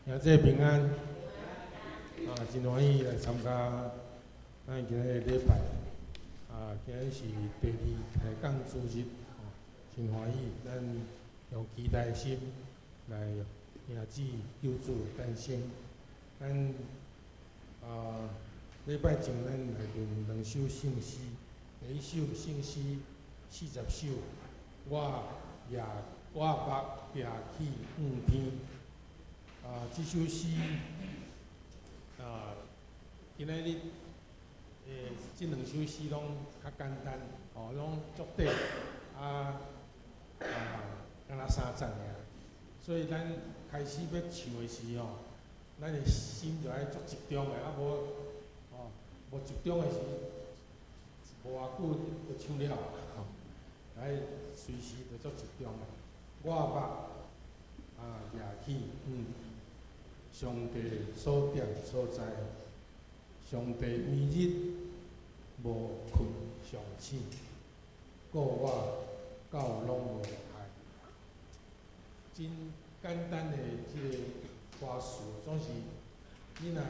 兄弟平安，啊，真歡喜來參加咱今日的禮拜，啊，今日是第二提港主日，哦，真歡喜，咱用期待的心來迎接救主的誕生。咱啊，禮拜前咱來念兩首聖詩，第一首聖詩40首，我目舉起向天。啊，這首詩啊，今仔日這兩首詩攏較簡單，哦，攏足短，啊啊，敢若三節爾。所以咱開始欲唱的時吼，咱的心就愛足集中的，啊無哦，無集中的時，無偌久就唱了，吼，愛隨時就足集中的。我目啊，舉起向上帝所踮所在，上帝暝日無睏常醒，顧我到攏無害。真簡單的這个歌詞，總是你若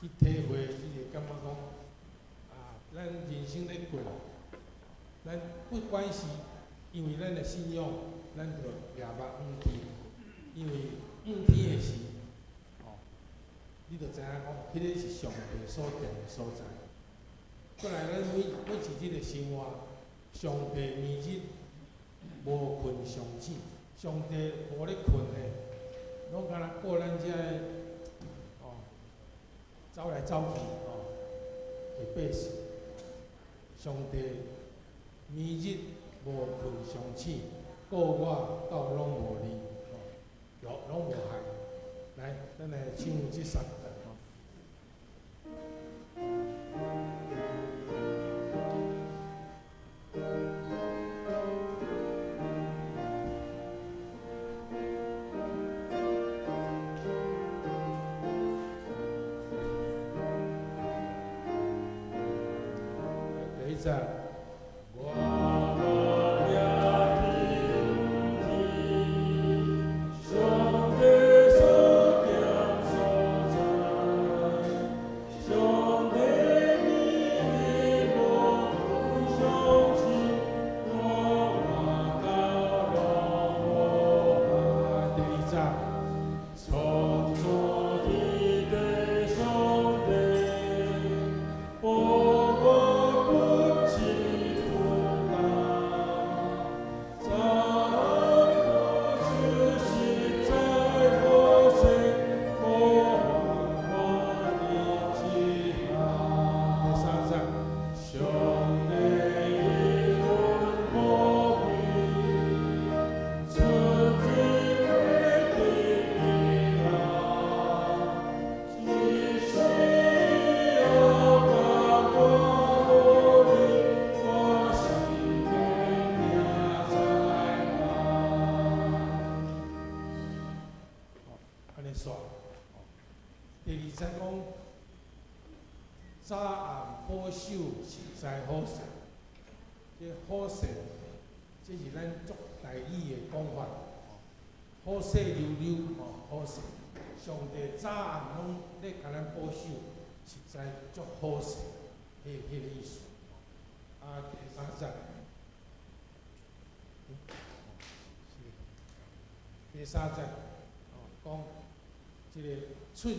去體會，你會感覺講啊，咱人生咧過，咱不管是因為咱的信仰，咱就舉目向天，因為向天的時，哦，你就知影講，彼个是上帝所踮的所在。過來，咱每一日的生活，上帝暝日無睏常醒，上帝無咧睏的，攏敢若顧咱遮的哦，走來走去哦，的百姓。上帝暝日無睏常醒，顧我到攏無離，哦，攏無害。來，咱來唱這三段吼。第一節。我目舉起向天，上帝所踮所在，上帝暝日無睏常醒，顧我到攏無害。第二節。創造天地上帝，予我不致孤單。早暗保守實在好勢，無妨我的志向。第三節。上帝應允保庇，出入會得平安，一世猶甲我無離，我是免驚災難。按呢煞。第二節講，早暗保守實在好勢，這好勢，這是咱足台語的講法。好勢溜溜，吼，好勢。上帝早暗攏咧共咱保守，實在足好勢，彼个意思。啊，第三節，是第三節，哦，講這个出入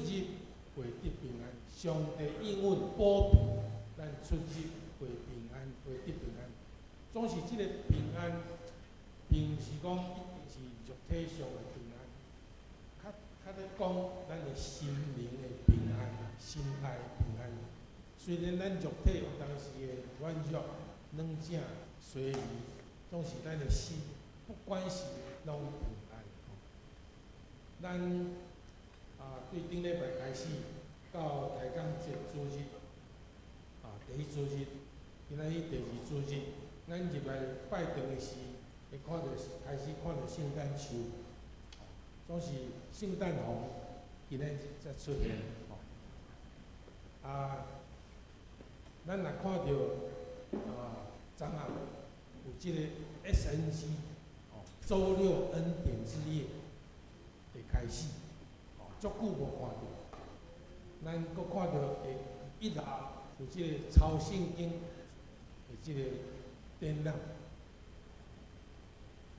會得平安，上帝應允保庇咱出入會平安，會得平安。總是這个平安，並毋是講一定是肉體上的平安，較較咧講咱的心靈的平安，心內的平安。雖然咱肉體有當時會軟弱、軟正、衰微，總是咱的心，不管是攏平安。咱啊，對頂禮拜開始到抬槓節主日，啊，第一主日，今仔日第二主日，咱入來拜堂的時，會看著開始看著聖誕樹，總是聖誕紅，今仔日才出現。啊，咱若看著啊，昨暗有這个 SNC 哦，週六恩典之夜的開始，哦，足久無看著，咱閣看著會一樓有這个抄聖經的這个展覽，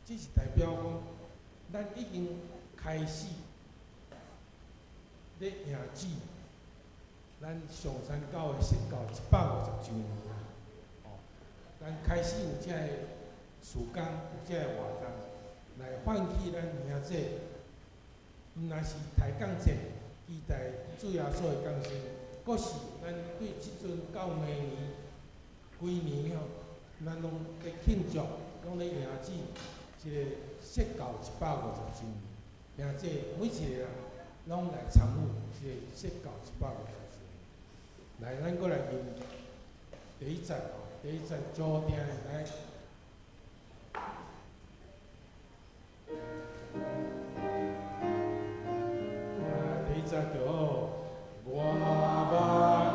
這是代表講，咱已經開始咧迎接咱上山教會釋教150周年啊！哦，咱開始有這个事工，有這個活動，來喚起咱明仔毋但是抬槓節，期待主耶穌的降生，閣是咱對這陣到明年規年吼，咱攏咧慶祝，攏咧迎接這個釋教150周年。迎這每一個人攏來參與這個釋教150周年。來，咱閣來念第一節，第一節注定的來。第一節就好。我目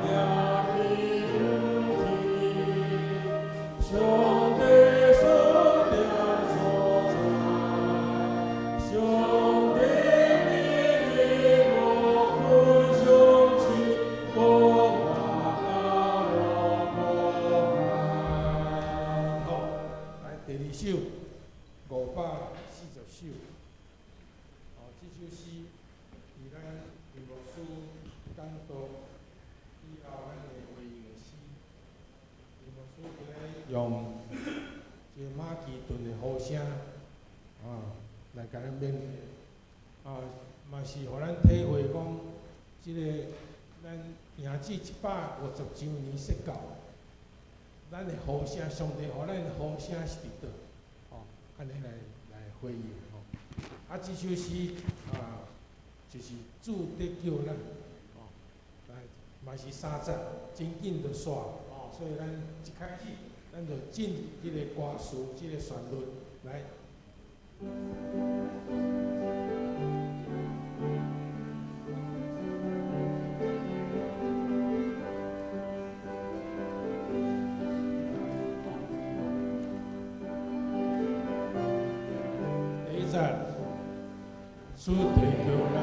仰天，上帝所定所在，上帝美麗無分相似，無外到落無限。好，來第二首，540首。哦，這首詩佇咱林牧師講道以後，咱會回應的詩。林牧師今日用這個馬其頓的呼聲，啊，來共咱勉勵，啊，嘛是予咱體會講，這個咱迎接150周年釋教，咱的呼聲，上帝予咱的呼聲是佇佗，哦，按呢來來回應吼。啊，這首詩啊，就是主佇叫咱，哦，來嘛是三節，真緊就煞，哦，所以咱一開始，咱就進入這個歌詞，這個旋律來。第一節，主提叫咱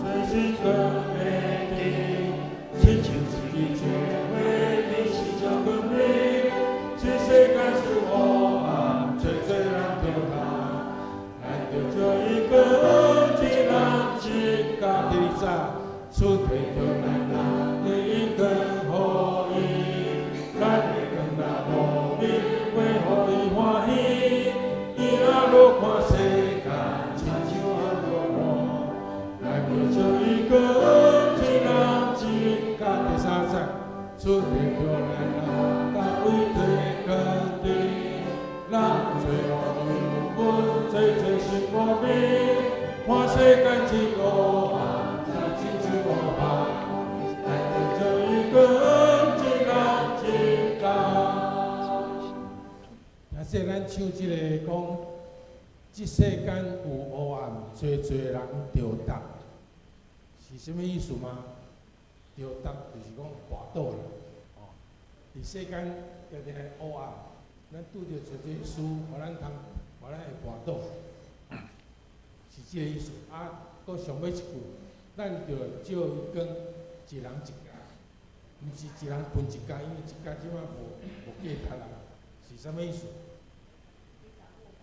最新的美麗，親像一支玫瑰，你是這個美，這世間是黑暗，濟濟人著他，咱著這一個一人一家。第二節，主提叫咱的應該予伊，咱的光若無明，會予伊歡喜。伊若落看世間，親像暗落雨，咱著這一個一人一家。第三節，主提叫咱大衛提肯定，人最後有阮濟濟心無明，看世間真黑暗，才親像烏夢，咱著這一個一人一家。若說咱唱這個講，這世間有黑暗，濟濟人著觸，是啥物意思嗎？著觸就是講跋倒啦，哦，佇世間定定黑暗，咱拄著濟濟事，予咱通，予咱會跋倒，是這個意思。啊，閣上尾一句，咱著照伊光，一人一家，毋是一人分一家，因為一家這擺無無價值啦，是啥物意思？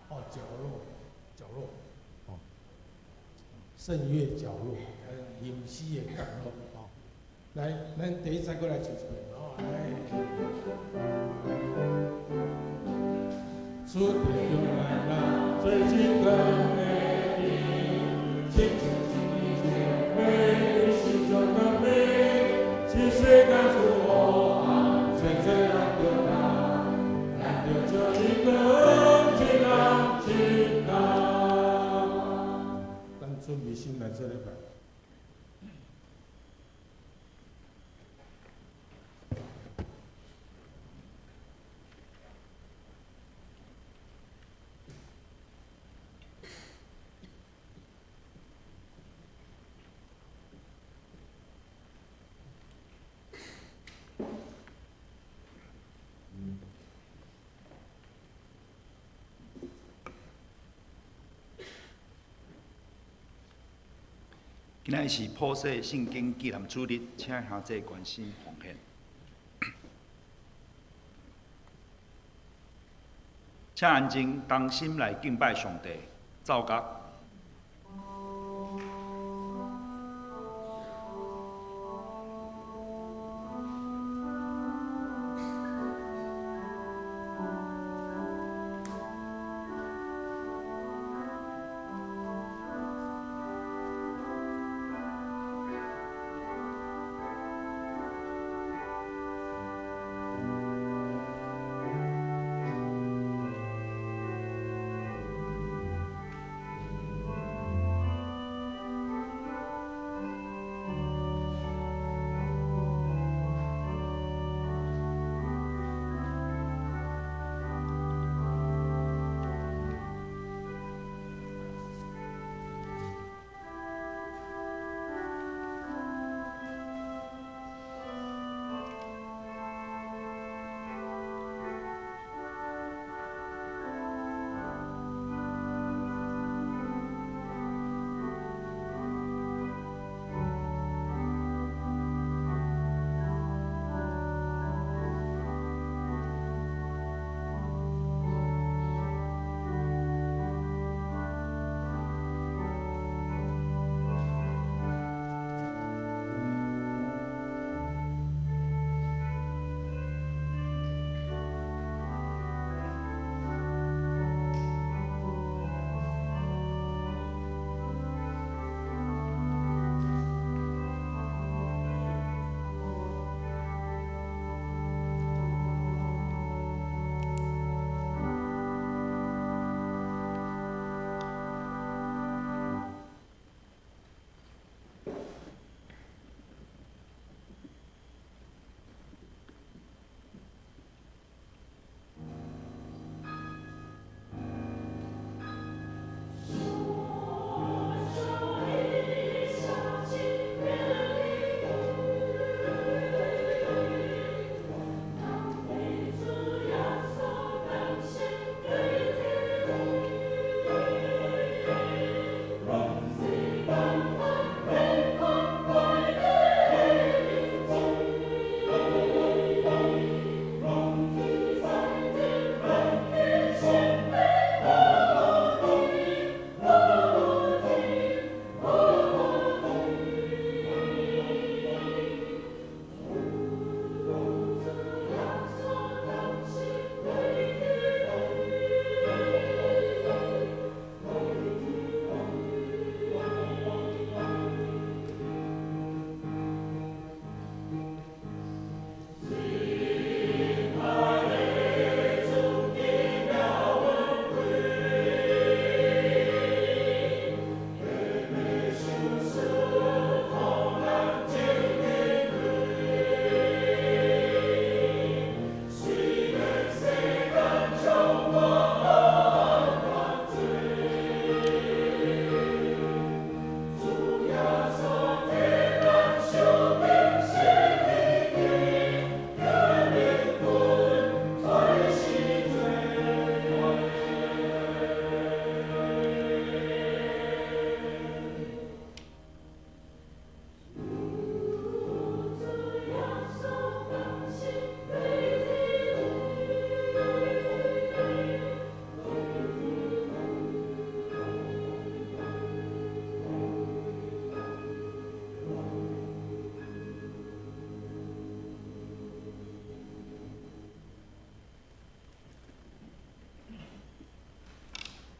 哦，角落，角落，哦，聖樂角落，臨死的角落，哦，來，咱第一節閣來唱一遍，哦，來。主提叫咱最親的美麗，親像一支玫瑰，心中的美，這世間有黑暗，濟濟人著他，咱著這一個一人一家。咱準備心來做禮拜。今仔日是普世聖經紀念主日，請兄弟關心奉獻。請安靜，同心來敬拜上帝。奏樂。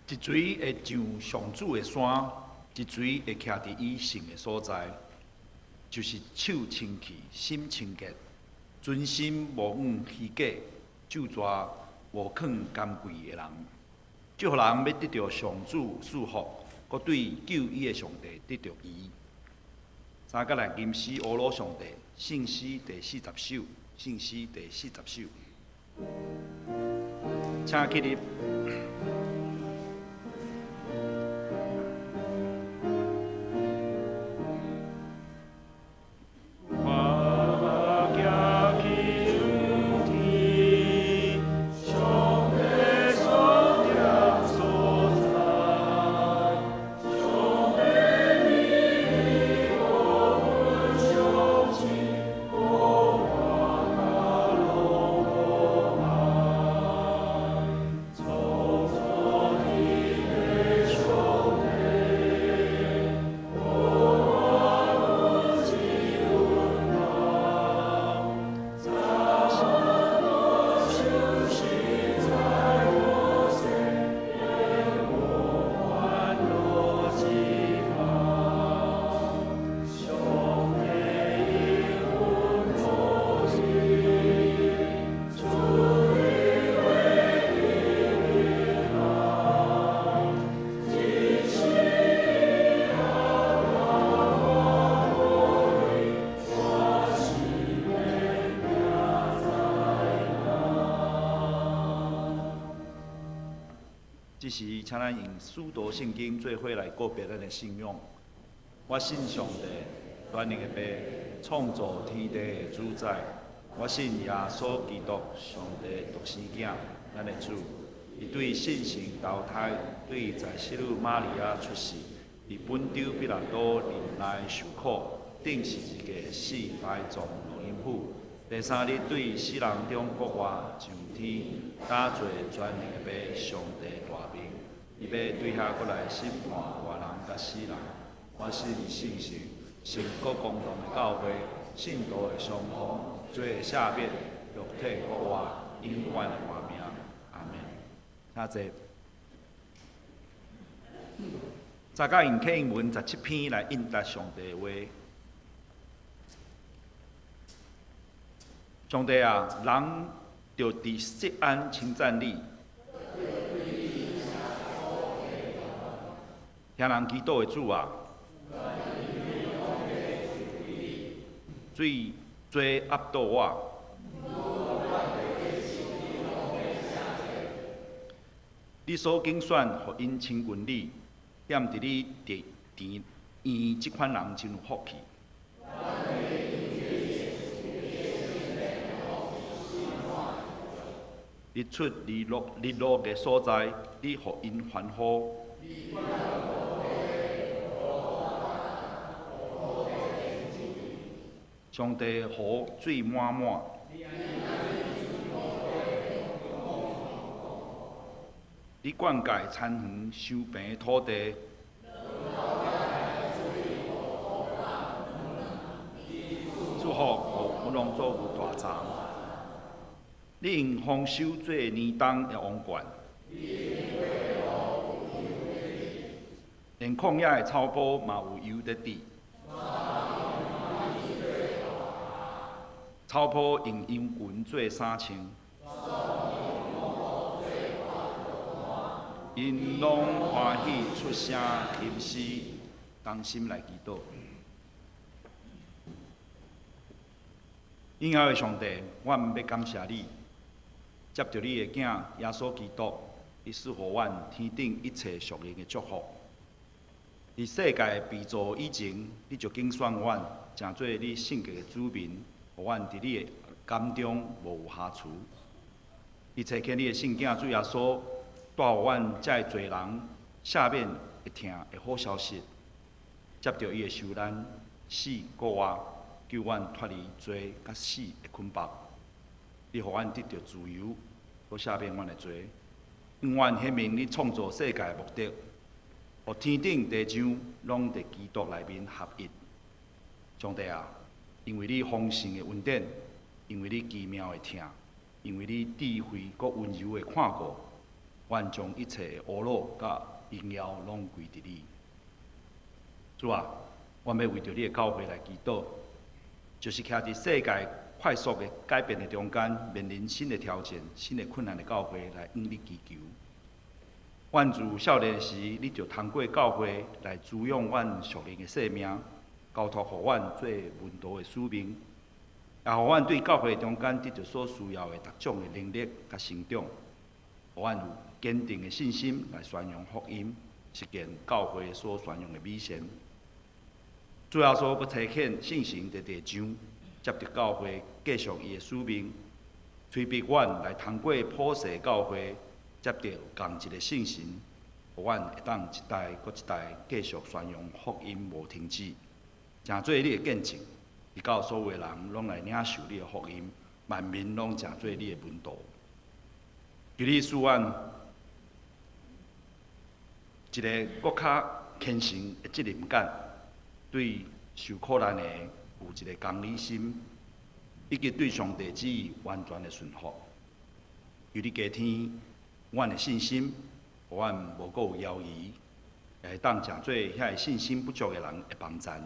一錘會上上主的山，一錘會徛佇伊聖的所在，就是手清氣、心清潔、存心無往虛假、咒詛無囥甘貴的人。祝福人欲得著上主賜福，閣對救伊的上帝得著義。三角來吟詩阿魯上帝，聖詩第40首，聖詩第40首，請起立。時，請咱用使徒信經做伙來告白咱的信仰。我信上帝，全能的父，創造天地的主宰。我信耶穌基督，上帝獨生囝，咱的主。伊對聖神投胎，對在聖女瑪利亞出世，佇本丟彼拉多忍耐受苦，釘十字架死埋葬落陰府。第三日對死人中復活，上天，搭坐全能的父上帝大明。伊欲對遐閣來審判活人佮死人。我信聖神，聖國公同的教會，聖徒的相通，罪的赦免，肉體復活，永遠的活命。阿門。請坐。昨昏用啟應文17篇來應答上帝的話。上帝啊，人著佇錫安稱讚你，聽人祈禱的主啊，水濟壓倒我。你所揀選，予𪜶親近你，踮佇你殿院這款人真有福氣。日出日落日落的所在，你予𪜶歡呼。上帝河水滿滿。你灌溉田園，收平土地。祝福予農作物大長。你用豐收做年冬的王冠。連曠野的草坡嘛有油佇滴。草坡用羊群做衫穿。𪜶攏歡喜出聲吟詩，同心來祈禱。永恆的上帝，阮欲感謝你，藉著你的囝耶穌基督，伊賜予阮天頂一切屬靈的祝福。佇世界被造以前，你就揀選阮，成做你聖潔的子民，予阮佇你的眼中無有瑕疵。你差遣你的聖囝主耶穌，帶予阮遮的罪人赦免的疼的好消息，藉著伊的受難、死、復活，救阮脫離罪佮死的捆綁。你予阮得著自由，閣赦免阮的罪，向阮顯明你創造世界的目的，予天頂地上攏佇基督內面合一。上帝啊，因為你豐盛的恩典，因為你奇妙的疼，因為你智慧閣溫柔的看顧，阮將一切的呵咾佮榮耀攏歸佇你。主啊，阮欲為著你的教會來祈禱，就是徛佇世界快速的改變的中間，面臨新的挑戰、新的困難的教會來向你祈求。阮自少年時，你就通過教會來滋養阮屬靈的生命，交託予阮做門徒的使命，也予阮對教會中間得著所需要的逐種的能力佮成長，予阮有堅定的信心來宣揚福音，實踐教會所宣揚的美善。主耶穌閣差遣聖神佇地上，接著教會繼續伊的使命，催逼阮來通過普世教會，接著仝一个聖神，予阮會當一代閣一代繼續宣揚福音無停止，成做你的見證，直到所有的人攏來領受你的福音，萬民攏成做你的門徒。求你賜阮一个閣較虔誠的責任感，對受苦難的有一個同理心，以及對上帝旨意完全的順服。求你加添阮的信心，予阮無閣有猶疑，也會當成做遐个信心不足的人的幫贊，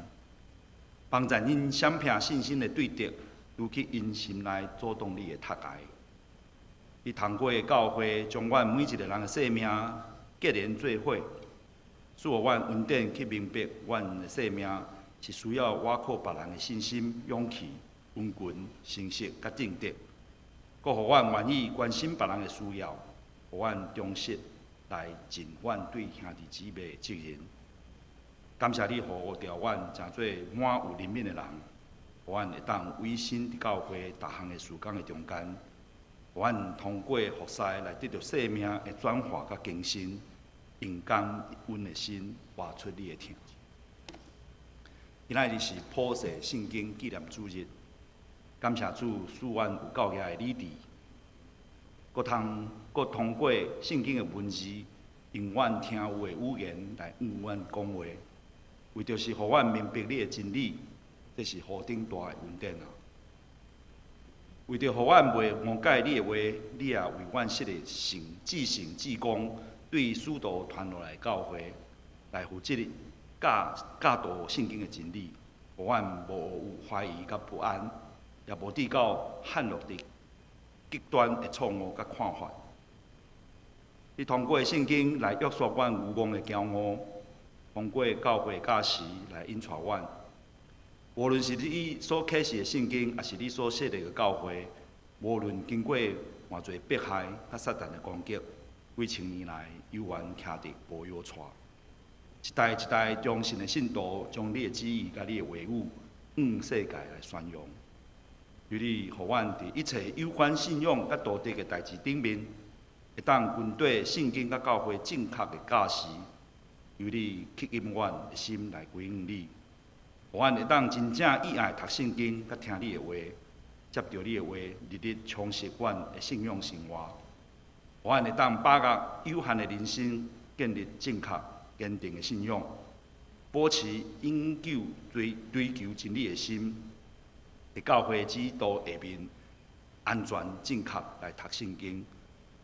幫贊𪜶閃避信心的對敵，除去𪜶心內阻擋你的窒礙。你通過教會，將阮每一个人的生命結連做伙，賜予阮恩典去明白，阮的生命是需要倚靠別人的信心、勇氣、溫群、誠實佮正直，閣予阮願意關心別人的需要，予阮忠實來盡阮對兄弟姊妹的責任。感謝你予呼召阮成做滿有憐憫的人，予阮會當委身佇教會逐項的事工的中間，予阮通過服侍來得著生命的轉化佮更新，用感恩的心活出你的疼。今仔日是普世聖經紀念主日，感謝主賜阮有夠額的理智，閣通過聖經的文字，用阮聽有的語言來向阮講話，為著是予阮明白你的真理，這是何等大的恩典啊！為著予阮袂誤解你的話，你也為阮設立聖至聖至公對使徒傳落來的教會，來負責教教導聖經的真理，予阮無有懷疑佮不安，也無至到陷落佇極端的錯誤佮看法。你通過聖經來約束阮愚妄的驕傲，通過教會教示來引帶阮。無論是你所啟示的聖經，抑是你所設立的教會，無論經過偌濟迫害佮撒旦的攻擊，幾千年來猶原徛佇無搖掣。一代一代忠信的信徒，將你的旨意佮你的話語，向世界來宣揚。求你予阮佇一切有關信仰佮道德的代誌頂面，會當根據聖經佮教會正確的教示，求你吸引阮的心來歸向你，予阮會當真正意愛讀聖經佮聽你的話，接著你的話，日日充實阮的信仰生活，予阮會當把握有限的人生，建立正確堅定的信仰，保持永久追追求真理的心，佇教會指導下面，安全正確來讀聖經，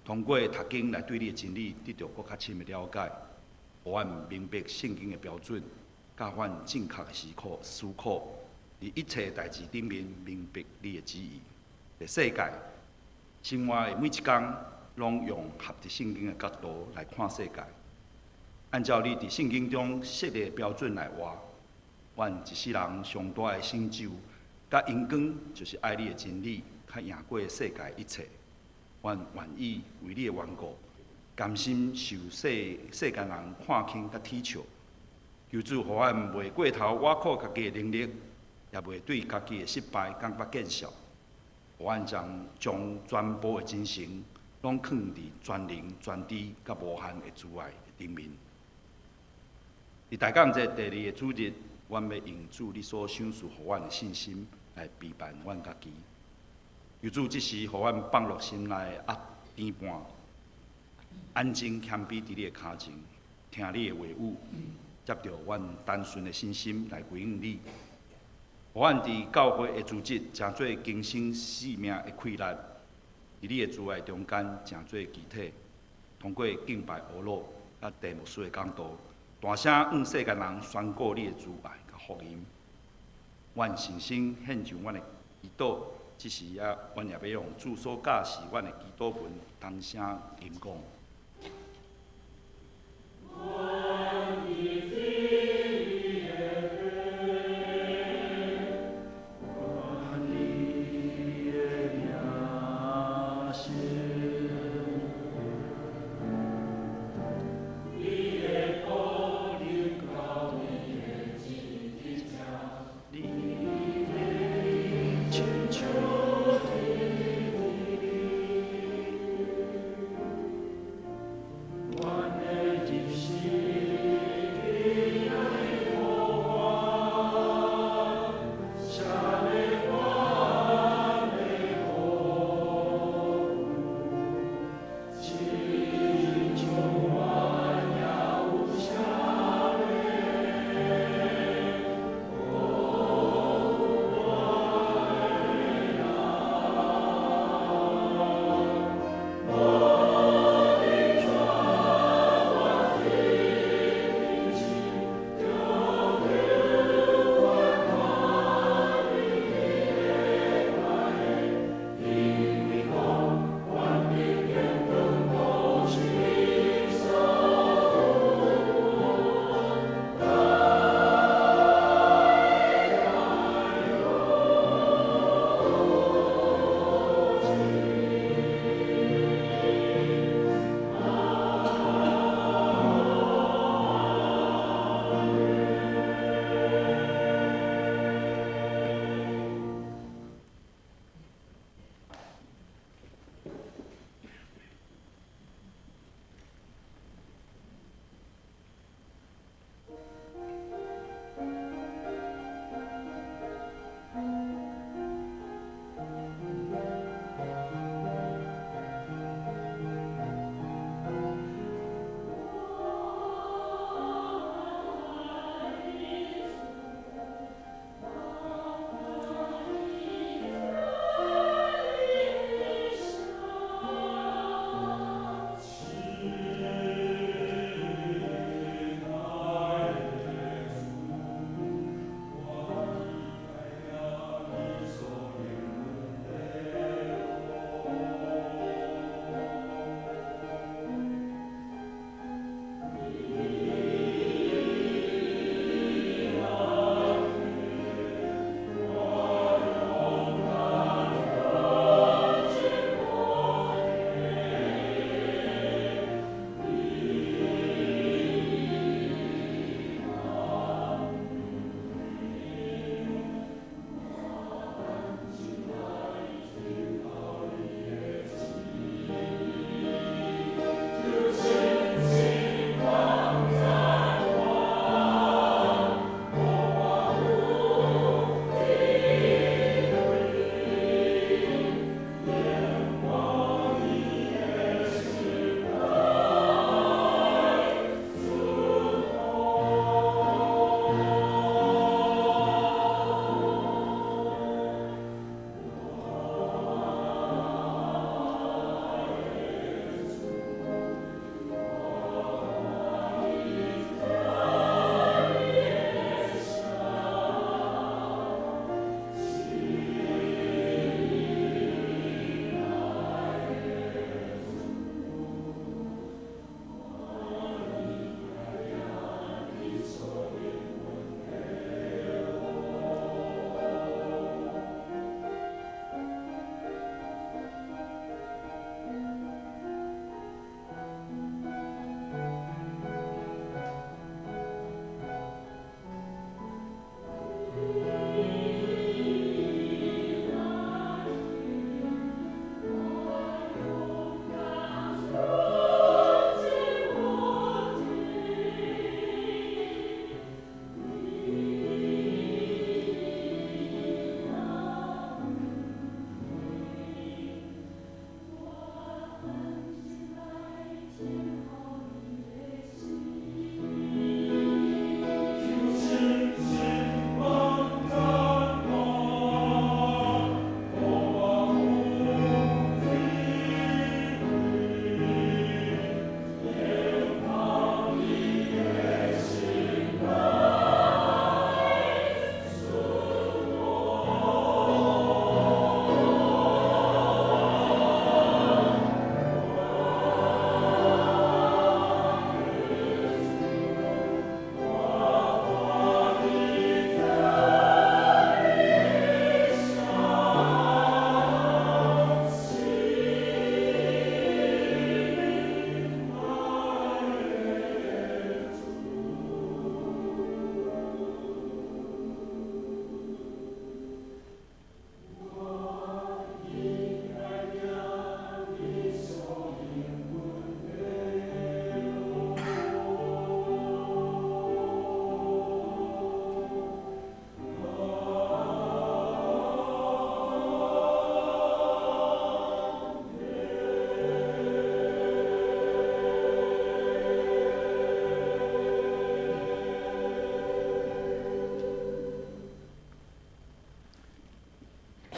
通過讀經來對你的真理得著閣較深的了解，予阮明白聖經的標準，教阮正確的思考思考，佇一切代誌頂面明白你的旨意。佇世界生活的每一工，攏用合佇聖經的角度來看世界，按照你佇聖經中設立的標準來活。阮一世人上大的成就，佮榮光，就是愛你的真理，較贏過世界一切。阮願意為你的緣故，甘心受世世間人看輕佮恥笑。求主予阮袂過頭倚靠家己的能力，也袂對家己的失敗感覺見笑。予阮將將全部的精神，攏囥佇全能、全知佮無限的慈愛的頂面。佇大感節第二个主日，阮欲用主你所賞賜予阮的信心來陪伴阮家己。求主這時予阮放落心內的壓擔半，安靜謙卑佇你的跤前，聽你的話語，接著阮單純的信心來歸向你。予阮佇教會的組織，成做更新生命的氣力，佇你的慈愛中間，成做肢體，通過敬拜阿老佮鄭牧師的講道，大聲向世間人宣告你的慈愛佮福音。阮誠心獻上阮的祈禱，這時啊，阮也欲用主所教示阮的祈禱文，同聲吟講。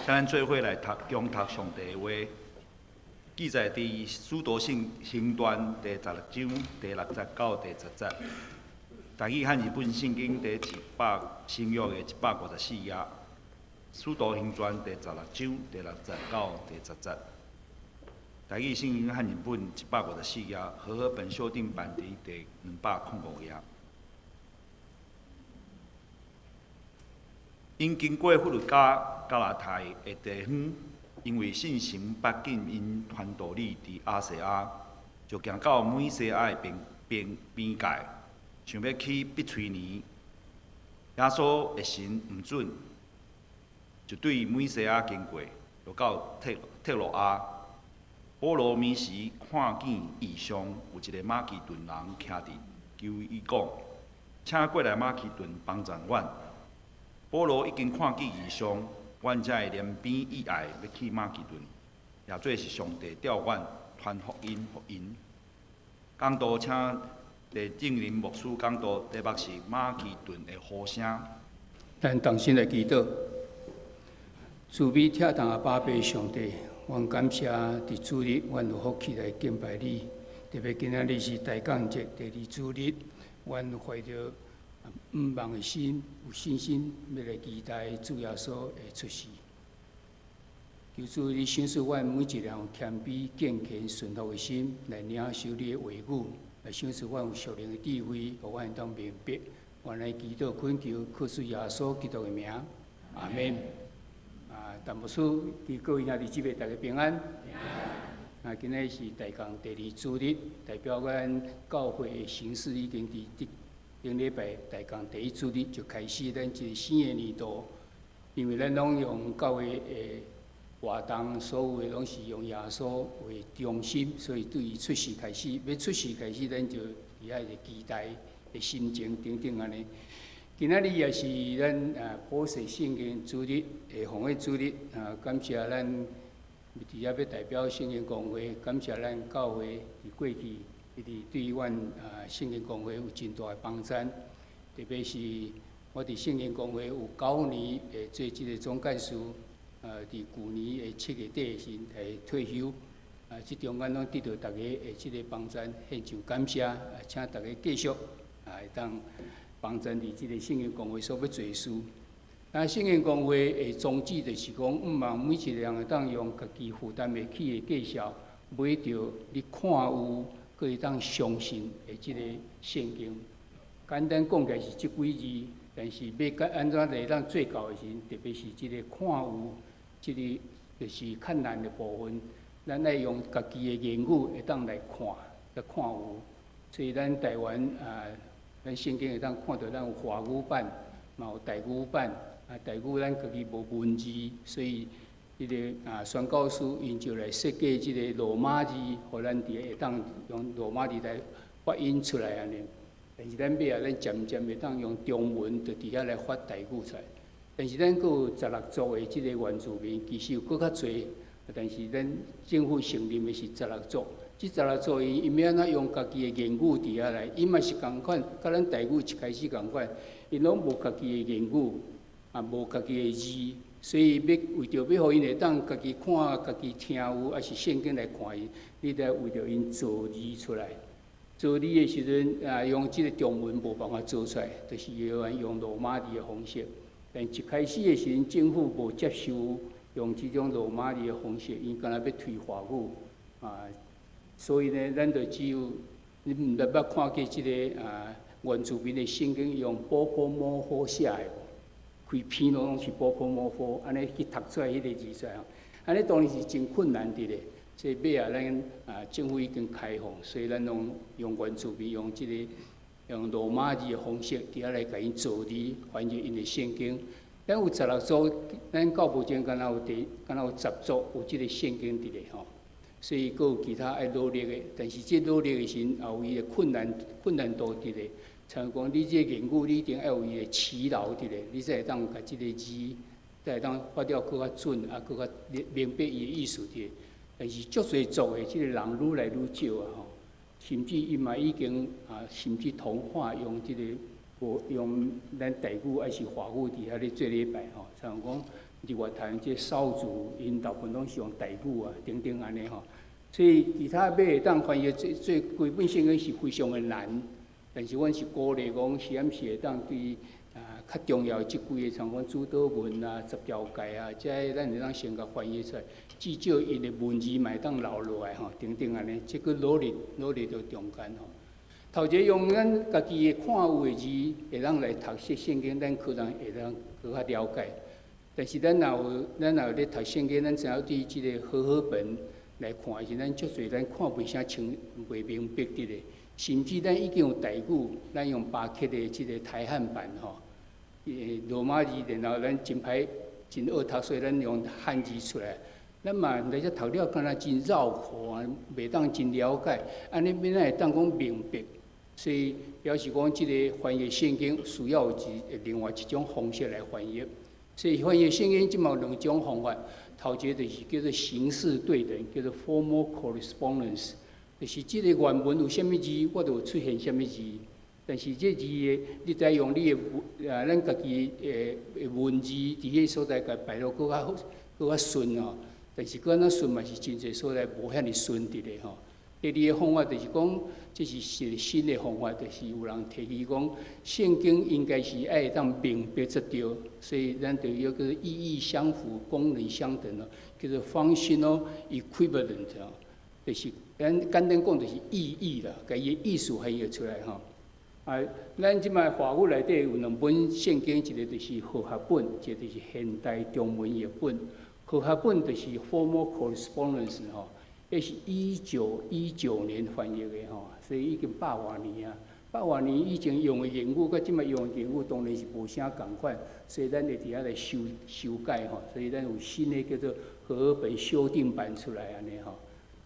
請咱做伙來讀恭讀上帝的話，記載佇《使徒行傳》第十六章第六節到第十節。台語漢字本聖經第一百新約的154頁，《使徒行傳》第十六章第六節到第十節。台語聖經漢字本154頁，和合本修訂版佇第205頁。𪜶經過弗路加、加拉太的地方，因為聖神不禁𪜶傳道理佇亞細亞，就行到米西亞的邊邊邊界，想欲去庇推尼。耶穌的神毋准，就對米西亞經過，就到特特洛亞。保羅暝時看見異象，有一个馬其頓人徛佇求伊講：請過來馬其頓幫贊阮。保羅已經看見異象，阮才會憐憫意愛欲去馬其頓，也做是上帝調阮傳福音予𪜶。講道請鄭正林牧師講道，題目是馬其頓的呼聲。咱同心來祈禱，慈悲疼痛的阿爸上帝，阮感謝佇主日，阮有福氣來敬拜你。特別今仔日是大感節第二主日，阮懷著向望的心，有信心，欲來期待主耶穌的出世。求主你賞賜阮每一个人有謙卑、敬虔、順服的心，來領受你的話語，來賞賜阮有屬靈的智慧，予阮會當明白。阮來祈禱懇求，靠主耶穌基督的名，阿門。啊，陳牧師及各位兄弟姊妹，大家平安。啊，今仔日是大工第二主日，代表阮教會的形式已經佇頂頂禮拜大工第一主日就開始咱這個新的年度，因為咱攏用教會的活動，所有的攏是用耶穌為中心，所以對伊出世開始，欲出世開始，咱就佇遐一個期待的心情等等按呢。今仔日也是咱普世聖經主日，下紅的主日啊，感謝咱佇遐欲代表聖經公會，感謝咱教會佇過去一直對阮聖經公會有真大的幫贊，特別是我佇聖經公會有9年會做這個總幹事，佇舊年的7月底的時會退休，啊，這中間攏得著大家的這個幫贊，獻上感謝，啊，請大家繼續會當幫贊佇這個聖經公會所欲做的事。那聖經公會的宗旨就是講，向望每一個人會當用家己負擔會起的價數，買著你看有，閣會當相信的這個聖經。簡單講起來是這幾字，但是欲按按怎來當做到的時陣，特別是這個看有，這個就是較難的部分。咱愛用家己的言語會當來看，來看有。所以咱台灣啊，咱聖經會當看著咱有華語版，嘛有台語版。啊，台語咱家己無文字，所以彼个宣教師𪜶就來設計這个羅馬字，予咱佇會當用羅馬字來發音出來按呢。但是咱尾仔，咱漸漸會當用中文，就佇遐來發台語出來。但是咱閣有十六族的這个原住民，其實有閣較濟，但是咱政府承認的是十六族。這十六族𪜶欲按怎用家己的言語佇遐來？𪜶嘛是仝款，佮咱台語一開始仝款，𪜶攏無家己的言語，也無家己的字，所以欲為著欲予𪜶會當家己看、家己聽有，抑是聖經來看伊，你得為著𪜶造字出來。造字的時陣啊，用這个中文無辦法做出來，就是要用羅馬字的方式。但一開始的時陣，政府無接受用這種羅馬字的方式，𪜶敢若欲推華語啊，所以呢，咱就只有你毋知捌看過這个原住民的聖經用波波摩佛寫的無？規篇攏是波波摩佛，按呢去讀出來彼个字出來，按呢當然是真困難佇咧。所以尾仔咱政府已經開放，所以咱攏用原住民用這个用羅馬字的方式，佇遐來共𪜶造字，翻譯𪜶的聖經。咱有十六族，咱到目前敢若有第，敢若有十族有這个聖經佇咧吼。所以閣有其他愛努力的，但是這努力的時陣，也有伊的困難困難度佇咧。像講你這個言語，你一定愛有伊的詞流佇咧，你才會當共這个字，才會當發了閣較準，啊，閣較明白伊的意思佇咧。但是足濟族的這个人愈來愈少啊吼，甚至伊嘛已經啊，甚至同化用這个無用咱台語抑是華語佇遐咧做禮拜吼，像講日月潭這邵族，𪜶大部分攏是用台語啊，等等按呢吼。所以其他欲會當翻譯這這規本聖經是非常的難，但是阮是鼓勵講，是毋是會當對啊較重要的這幾个，像講主禱文啊、十條誡啊，這个咱會當先共翻譯出來，至少𪜶的文字嘛會當留落來吼，等等按呢，這個努力努力著中間吼。頭一个用咱家己的看有的字，會當來讀釋聖經，咱可能會當閣較了解。但是咱若有咧讀聖經，咱知影對這个和合本來看的時，咱足濟咱看袂啥清、袂明白佇咧。甚至咱已經有台語，咱用巴克的這个台漢版吼，羅馬字，然後咱真歹真學讀，所以咱用漢字出來。咱嘛來遮讀了，敢若真繞口啊，袂當真了解。按呢欲按怎會當講明白？所以表示講，這个翻譯聖經需要有一另外一種方式來翻譯。所以翻譯聖經這馬有兩種方法，頭一个就是叫做形式對等，叫做 formal correspondence，就是這個原文有啥物字，我就有出現啥物字。但是這字的，你再用你的文啊，咱家己的文字佇彼所在共排落閣較好，閣較順吼。但是閣按怎順嘛是真濟所在無遐爾順佇咧吼。第二个方法就是講，這是一个新的方法，就是有人提議講，聖經應該是愛會當明白才對，所以咱就叫做意義相符、功能相等咯，叫做 functional equivalent 哦，就是咱簡單講就是意義啦，共伊的意思翻譯出來吼。啊，咱這擺華語內底有兩本聖經，一个就是和合本，一个就是現代中文譯本。和合本就是 formal correspondence 吼。彼是1919年翻譯的吼，所以已經百外年啊。百外年以前用的言語，佮這擺用的言語當然是無啥仝款，所以咱會佇遐來修修改吼。所以咱有新的叫做和合本修訂版出來按呢吼。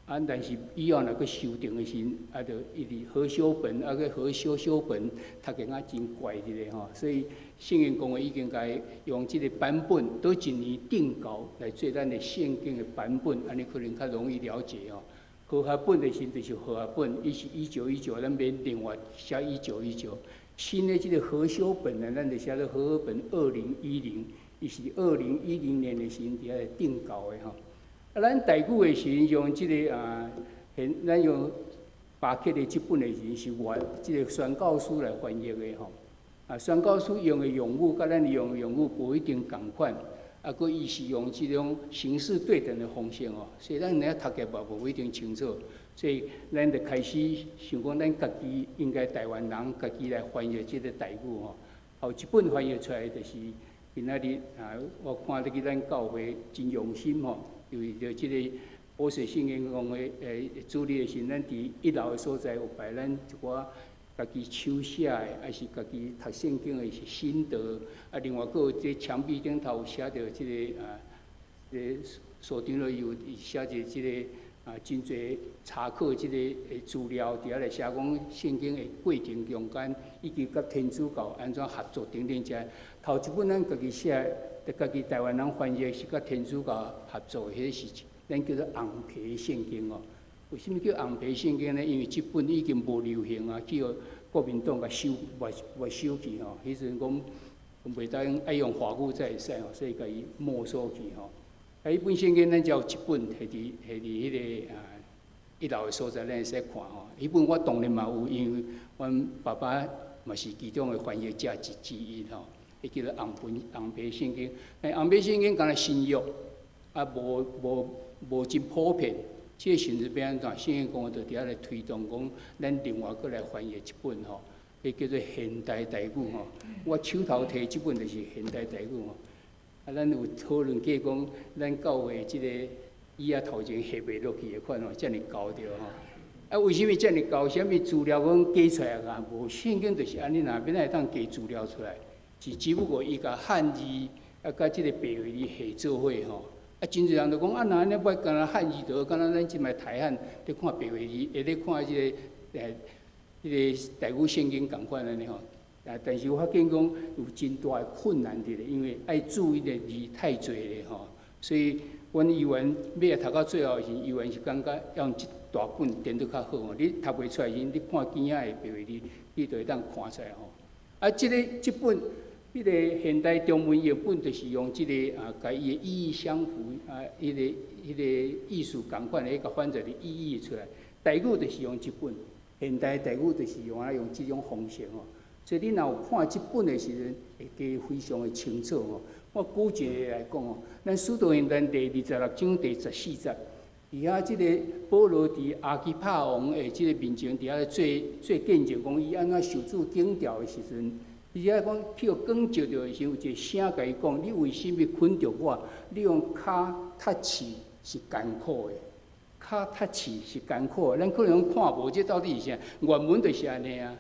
啊，但是以後若閣修訂的時，啊，就一直和修本啊，閣和修修本，讀起來真怪佇咧吼。所以聖經公會已經共用這个版本，佗一年定稿來做咱的聖經的版本，按呢可能較容易了解吼。和合本的時就是和合本，伊是一九一九，咱免另外寫一九一九。新的這个和修本呢，咱就寫做和合本二零一零，伊是2010年的時陣佇遐來定稿的吼。啊，咱台語的時陣用這个啊，現咱用巴克的這本的時陣是原這个宣教書來翻譯的吼。啊，宣教書用的用語佮咱用的用語無一定仝款，啊，閣伊是用這種形式對等的方式哦，所以咱爾讀起來嘛無一定清楚。所以咱就開始想講，咱家己應該台灣人家己來翻譯這个台語吼。後一本翻譯出來就是今仔日啊，我看得去咱教會真用心吼。為著這个保守聖經公會主日的時，咱佇一樓的所在有擺咱一寡家己手寫的，抑是家己讀聖經的心得。啊，另外閣有這牆壁頂頭有寫著這个啊，這个所長咧有寫著這个啊，真濟查考這个的資料，佇遐來寫講聖經的過程中間，以及佮天主教按怎合作等等這。頭一本咱家己寫，家己台灣人翻譯是佮天主教合作，彼个是咱叫做紅皮聖經哦。為啥物叫紅皮聖經呢？因為這本已經無流行啊，去予國民黨共收沒沒收去吼。彼陣講袂當愛用華語才會使吼，所以共伊沒收去吼。啊，彼本聖經咱只有一本，摕佇彼个啊一樓的所在，咱會使看吼。彼本我當然嘛有，因為阮爸爸嘛是其中的翻譯者之一吼。彼叫做紅本紅皮聖經，但紅皮聖經敢若新約，啊無無無真普遍。這个時陣欲按怎？聖經公會就佇遐來推動講，咱另外閣來翻譯一本吼，彼叫做現代台語吼。我手頭提這本就是現代台語吼。啊，咱有討論過講，咱教會這个椅仔頭前翕袂落去的款吼，遮爾厚著吼。啊，為啥物遮爾厚？啥物資料講加出來啊？無聖經就是按呢，若欲按怎會當加資料出來？是只不過伊共漢字啊，佮這个白話字合做伙吼。啊，真濟人就講啊，若按呢欲敢若漢字就好，敢若咱這擺台漢咧看白話字，會咧看這个彼个台語聖經仝款按呢吼。啊，但是我發現講有真大的困難佇咧，因為愛注意的字太濟咧吼，所以阮猶原尾仔讀到最後時，猶原是感覺要用一大本顛倒較好吼。你讀袂出來時，你看邊仔的白話字，你就會當看出來吼。啊，這个這本。彼个現代中文譯本就是用這个啊，共伊的意義相符啊，彼个意思仝款的，共翻譯的意義出來。台語就是用這本，現代台語就是用啊用這種方式吼。所以你若有看這本的時陣，會加非常的清楚吼。我舉一個來講吼，咱使徒行傳第26章第14節，佇遐這个保羅佇亞基帕王的這个面前，佇遐做做見證，講伊按怎受主警調的時陣。伊遐講去予光照著的時陣，有一个聲共伊講：你為啥物捆著我？你用跤踢刺是艱苦的，跤踢刺是艱苦的。咱可能看無這到底是啥？原文就是按呢啊。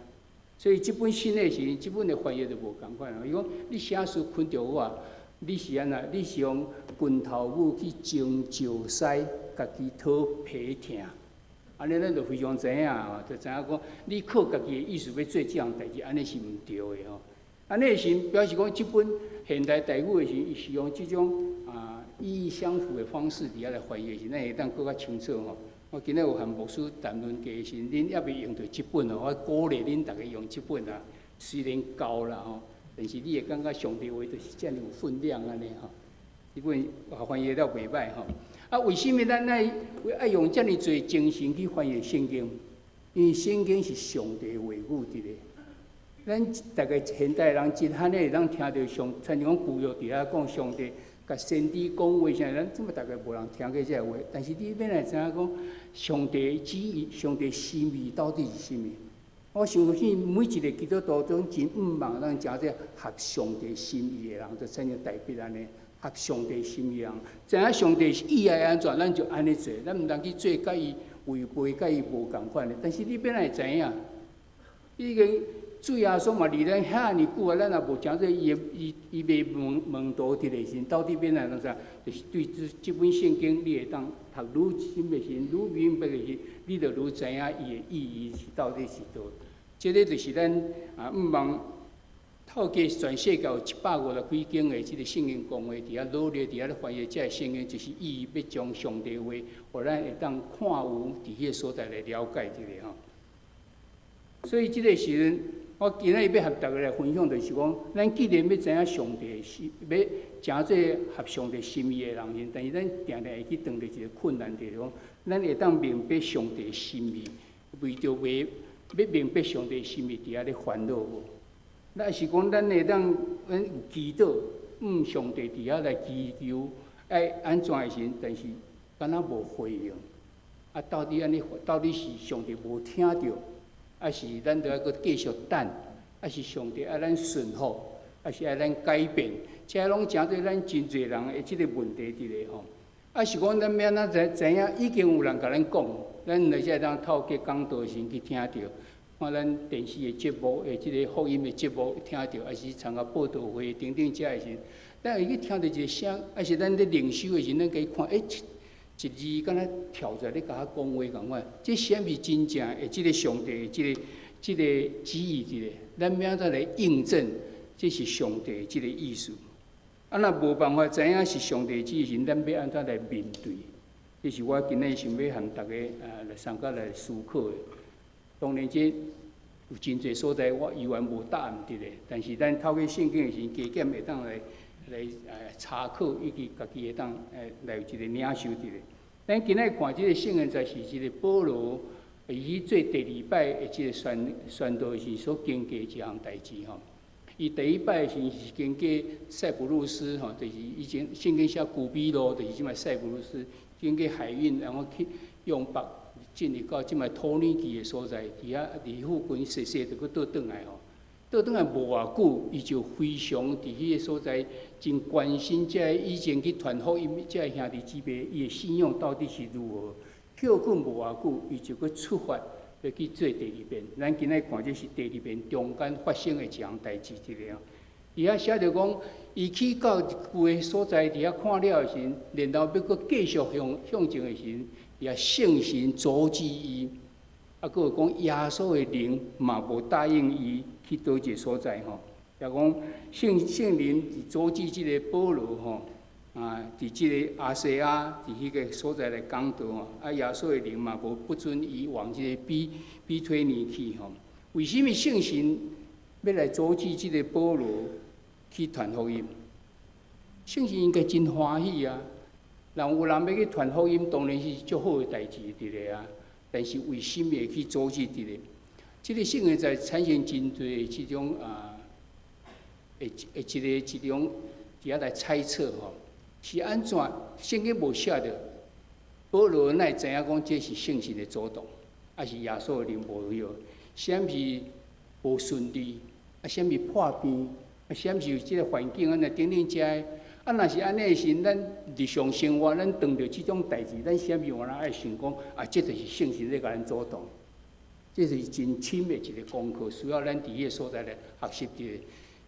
所以這本新的時，這本的翻譯就無仝款啊。伊講你啥事捆著我？你是按怎？你是用拳頭母去蒸石獅，家己討皮疼。按呢，咱就非常知影吼，就知影講，你靠家己的意思欲做這項代誌，按呢是毋對的吼。按呢時表示講，這本現代台語的時，伊是用這種啊意義相符的方式佇遐來翻譯時，咱會當閣較清楚吼。我今仔有和牧師談論過時，恁猶未用著這本吼，我鼓勵恁逐家用這本啊。雖然舊啦吼，但是你會感覺上帝話就是遮爾有分量按呢吼。這本翻譯了袂䆀吼。啊，為啥物咱愛愛用遮爾濟精神去翻譯聖經？因為聖經是上帝話語佇咧。咱逐个現代人真罕會當聽著上，親像講舊約佇遐講上帝共先知講話啥，咱這麼逐个無人聽過這个話。但是你欲來知影講上帝旨意、上帝心意到底是啥物？我相信每一个基督徒都真向望咱成做合上帝心意的人，就親像大衛按呢。合上帝心意的人，知影上帝意愛按怎，咱就按呢做，咱毋通去做共伊違背、共伊無仝款的。但是你欲來知影，已經主耶穌嘛離咱遐爾久啊，咱也無誠做伊的伊伊的門門徒佇咧時，到底欲來怎怎？就是對這這本聖經，你會當讀愈深的時，愈明白的時，你就愈知影伊的意義是到底是佗。這个就是咱啊，向望透過全世界有150幾間的這个聖經公會佇遐努力，佇遐咧翻譯這个聖經，就是意欲將上帝話，予咱會當看有佇彼个所在來了解這个吼。所以這个時陣，我今仔日欲和逐家來分享，就是講，咱既然欲知影上帝是欲成做合上帝心意的人，但是咱定定會去碰著一个困難，就是講，咱會當明白上帝心意，為著袂欲明白上帝心意，佇遐咧煩惱無？那是講，咱會當咱有祈禱，向上帝佇遐來祈求，愛按怎的時，但是敢若無回應。啊，到底按呢？到底是上帝無聽著，抑是咱著愛閣繼續等？抑是上帝愛咱順服？抑是愛咱改變？這攏成做咱真濟人的這个問題佇咧吼。抑是講咱欲按怎知知影？已經有人共咱講，咱會使當透過講道時去聽著。看咱電視的節目，的這个福音的節目聽著，抑是參加佈道會等等這的時，咱會去聽著一个聲，抑是咱咧靈修的時，咱共伊看，欸，一字敢若跳出來咧共我講話仝款，這是毋是真正的這个上帝的這个旨意佇咧？咱欲按怎來印證這是上帝的這个意思？啊，若無辦法知影是上帝旨意時，咱欲按怎來面對？這是我今仔想欲和逐家來相共來思考的。當然，這有真濟所在，我猶原無答案佇咧。但是咱透過聖經的時，加減會當來來查考，以及家己會當來有一個領受佇咧。咱今仔看這个聖經，在是這个保羅伊去做第二擺的這个宣宣道時所經過一項代誌吼。伊第一擺時是經過塞浦路斯吼，就是以前聖經寫居比路，就是這擺塞浦路斯，經過海運，然後去用北進入到這擺土耳其的所在，佇遐佇附近踅踅就閣倒轉來吼。倒轉來無偌久，伊就非常佇彼个所在真關心這个以前去傳福音這个兄弟姊妹，伊的信仰到底是如何。歇睏無偌久，伊就閣出發欲去做第二遍。咱今仔看這是第二遍中間發生的一項代誌，這个哦。佇遐寫著講，伊去到一個所在，佇遐看了的時陣，然後欲閣繼續向向前的時陣，佇遐聖神阻止伊，啊，閣有講耶穌的靈嘛無答應伊去佗一个所在吼。也講聖聖靈佇阻止這个保羅吼，啊，佇這个亞細亞佇彼个所在來講道吼，啊，耶穌的靈嘛無不准伊往這个比比推尼去吼。為啥物聖神欲來阻止這个保羅？去傳福音。聖神應該真歡喜啊！人有人欲去傳福音，當然是足好的代誌佇咧啊。但是為啥物會去阻止佇咧？這個聖經在產生真濟這種啊，會會一個這種佇遐來猜測吼，是按怎？聖經無寫著，保羅哪會知影講這是聖神的主動，抑是耶穌的靈無許？啥物是無順利？啊，啥物破病？啊，啥物是這個環境按呢等等遮的？啊，若是按呢的時，咱日常生活咱碰著這種代誌，咱啥物話咱愛想講啊，這就是聖神咧共咱主動，這是真深的一個功課，需要咱佇彼個所在來學習的。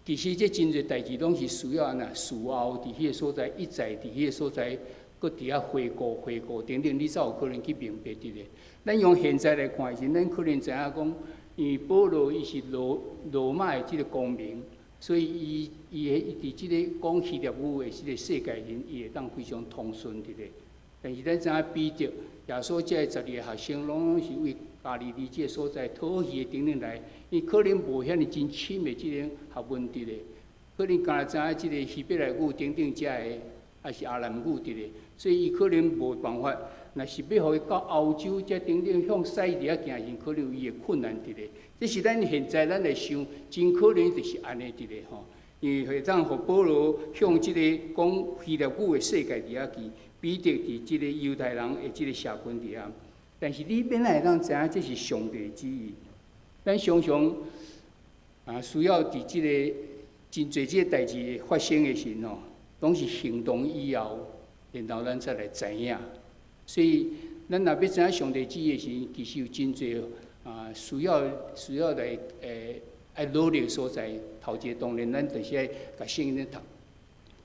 其實這真濟代誌攏是需要按怎事後佇彼個所在，一再佇彼個所在，閣佇遐回顧回顧等等，你才有可能去明白佇咧。咱用現在來看的時，咱可能知影講，因為保羅伊是羅羅馬的這個公民。所以伊伊會伊佇這個講希臘語的這個世界人，伊會當非常通順佇咧。但是咱知影彼得、耶穌這个12個學生，攏是為加利利這個所在討魚的等等來，伊可能無遐爾真深的這種學問佇咧，可能敢若知影這個希伯來語等等遮个，抑是亞蘭語佇咧，所以伊可能無辦法。若是欲予伊到歐洲這等等向西佇遐行時，可能有伊的困難佇咧。這是咱現在咱來想，真可能就是按呢佇咧吼。因為會當予保羅向這個講希臘語的世界佇遐去，彼得佇這個猶太人的這個社群佇遐。但是你欲按怎會當知影這是上帝旨意？咱常常啊需要佇這個真濟這個代誌發生的時吼，攏是行動以後，然後咱才來知影。所以，咱若欲知影上帝旨意的時，其實有真濟啊需要需要來愛努力的所在。頭一個當然，咱就是愛共聖經讀，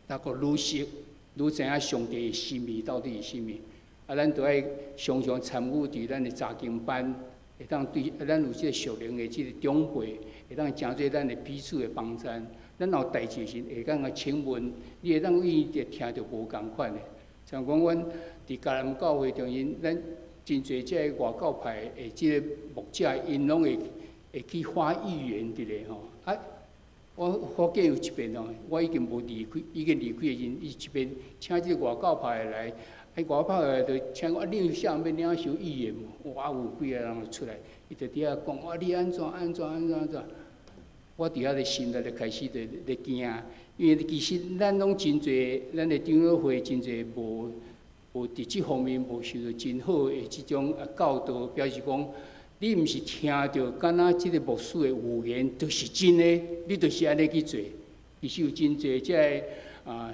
讀閣愈熟，愈知影上帝的心意到底是啥物。啊，咱著愛常常參與佇咱的查經班，會當對咱有這個屬靈的這個長輩，會當成做咱的彼此的幫贊。咱有代誌時，會當共請問，你會當為伊聽著無仝款的。像講阮佇迦南教會中間，咱真濟這個外教派的這個牧者，𪜶攏會會去發預言佇咧吼。啊，我發覺有一遍哦，我已經無離開，已經離開的時陣，伊一遍請這個外教派的來，啊外教派的就請我，啊，你有啥人欲領受預言無？哇，有幾個人就出來，伊就佇遐講，哇，你按怎按怎按怎按怎？我佇遐咧心內就開始就咧驚，因為其實咱攏真濟，咱的長老會真濟無無佇這方面無受著真好的這種教導，表示講你毋是聽著敢若這個牧師的預言就是真的，你就是按呢去做。其實有真濟這个啊，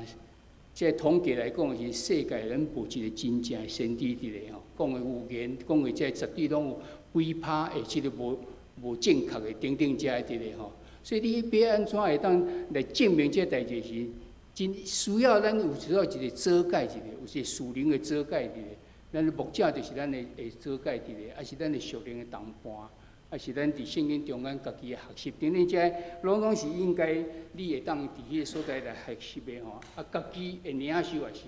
這個統計來講是世界咱無一個真正的先知佇咧吼，講的預言，講的這絕對攏有幾趴的這個無無正確的等等這佇咧吼。所以你欲按怎會當來證明這代誌時，真需要咱有需要一個遮蓋一個，有一個屬靈的遮蓋佇咧。咱的牧者就是咱的的遮蓋佇咧，抑是咱的屬靈的同伴，抑是咱佇聖經中間家己的學習等等，這攏總是應該你會當佇彼個所在來學習的吼。啊，家己的領受也是，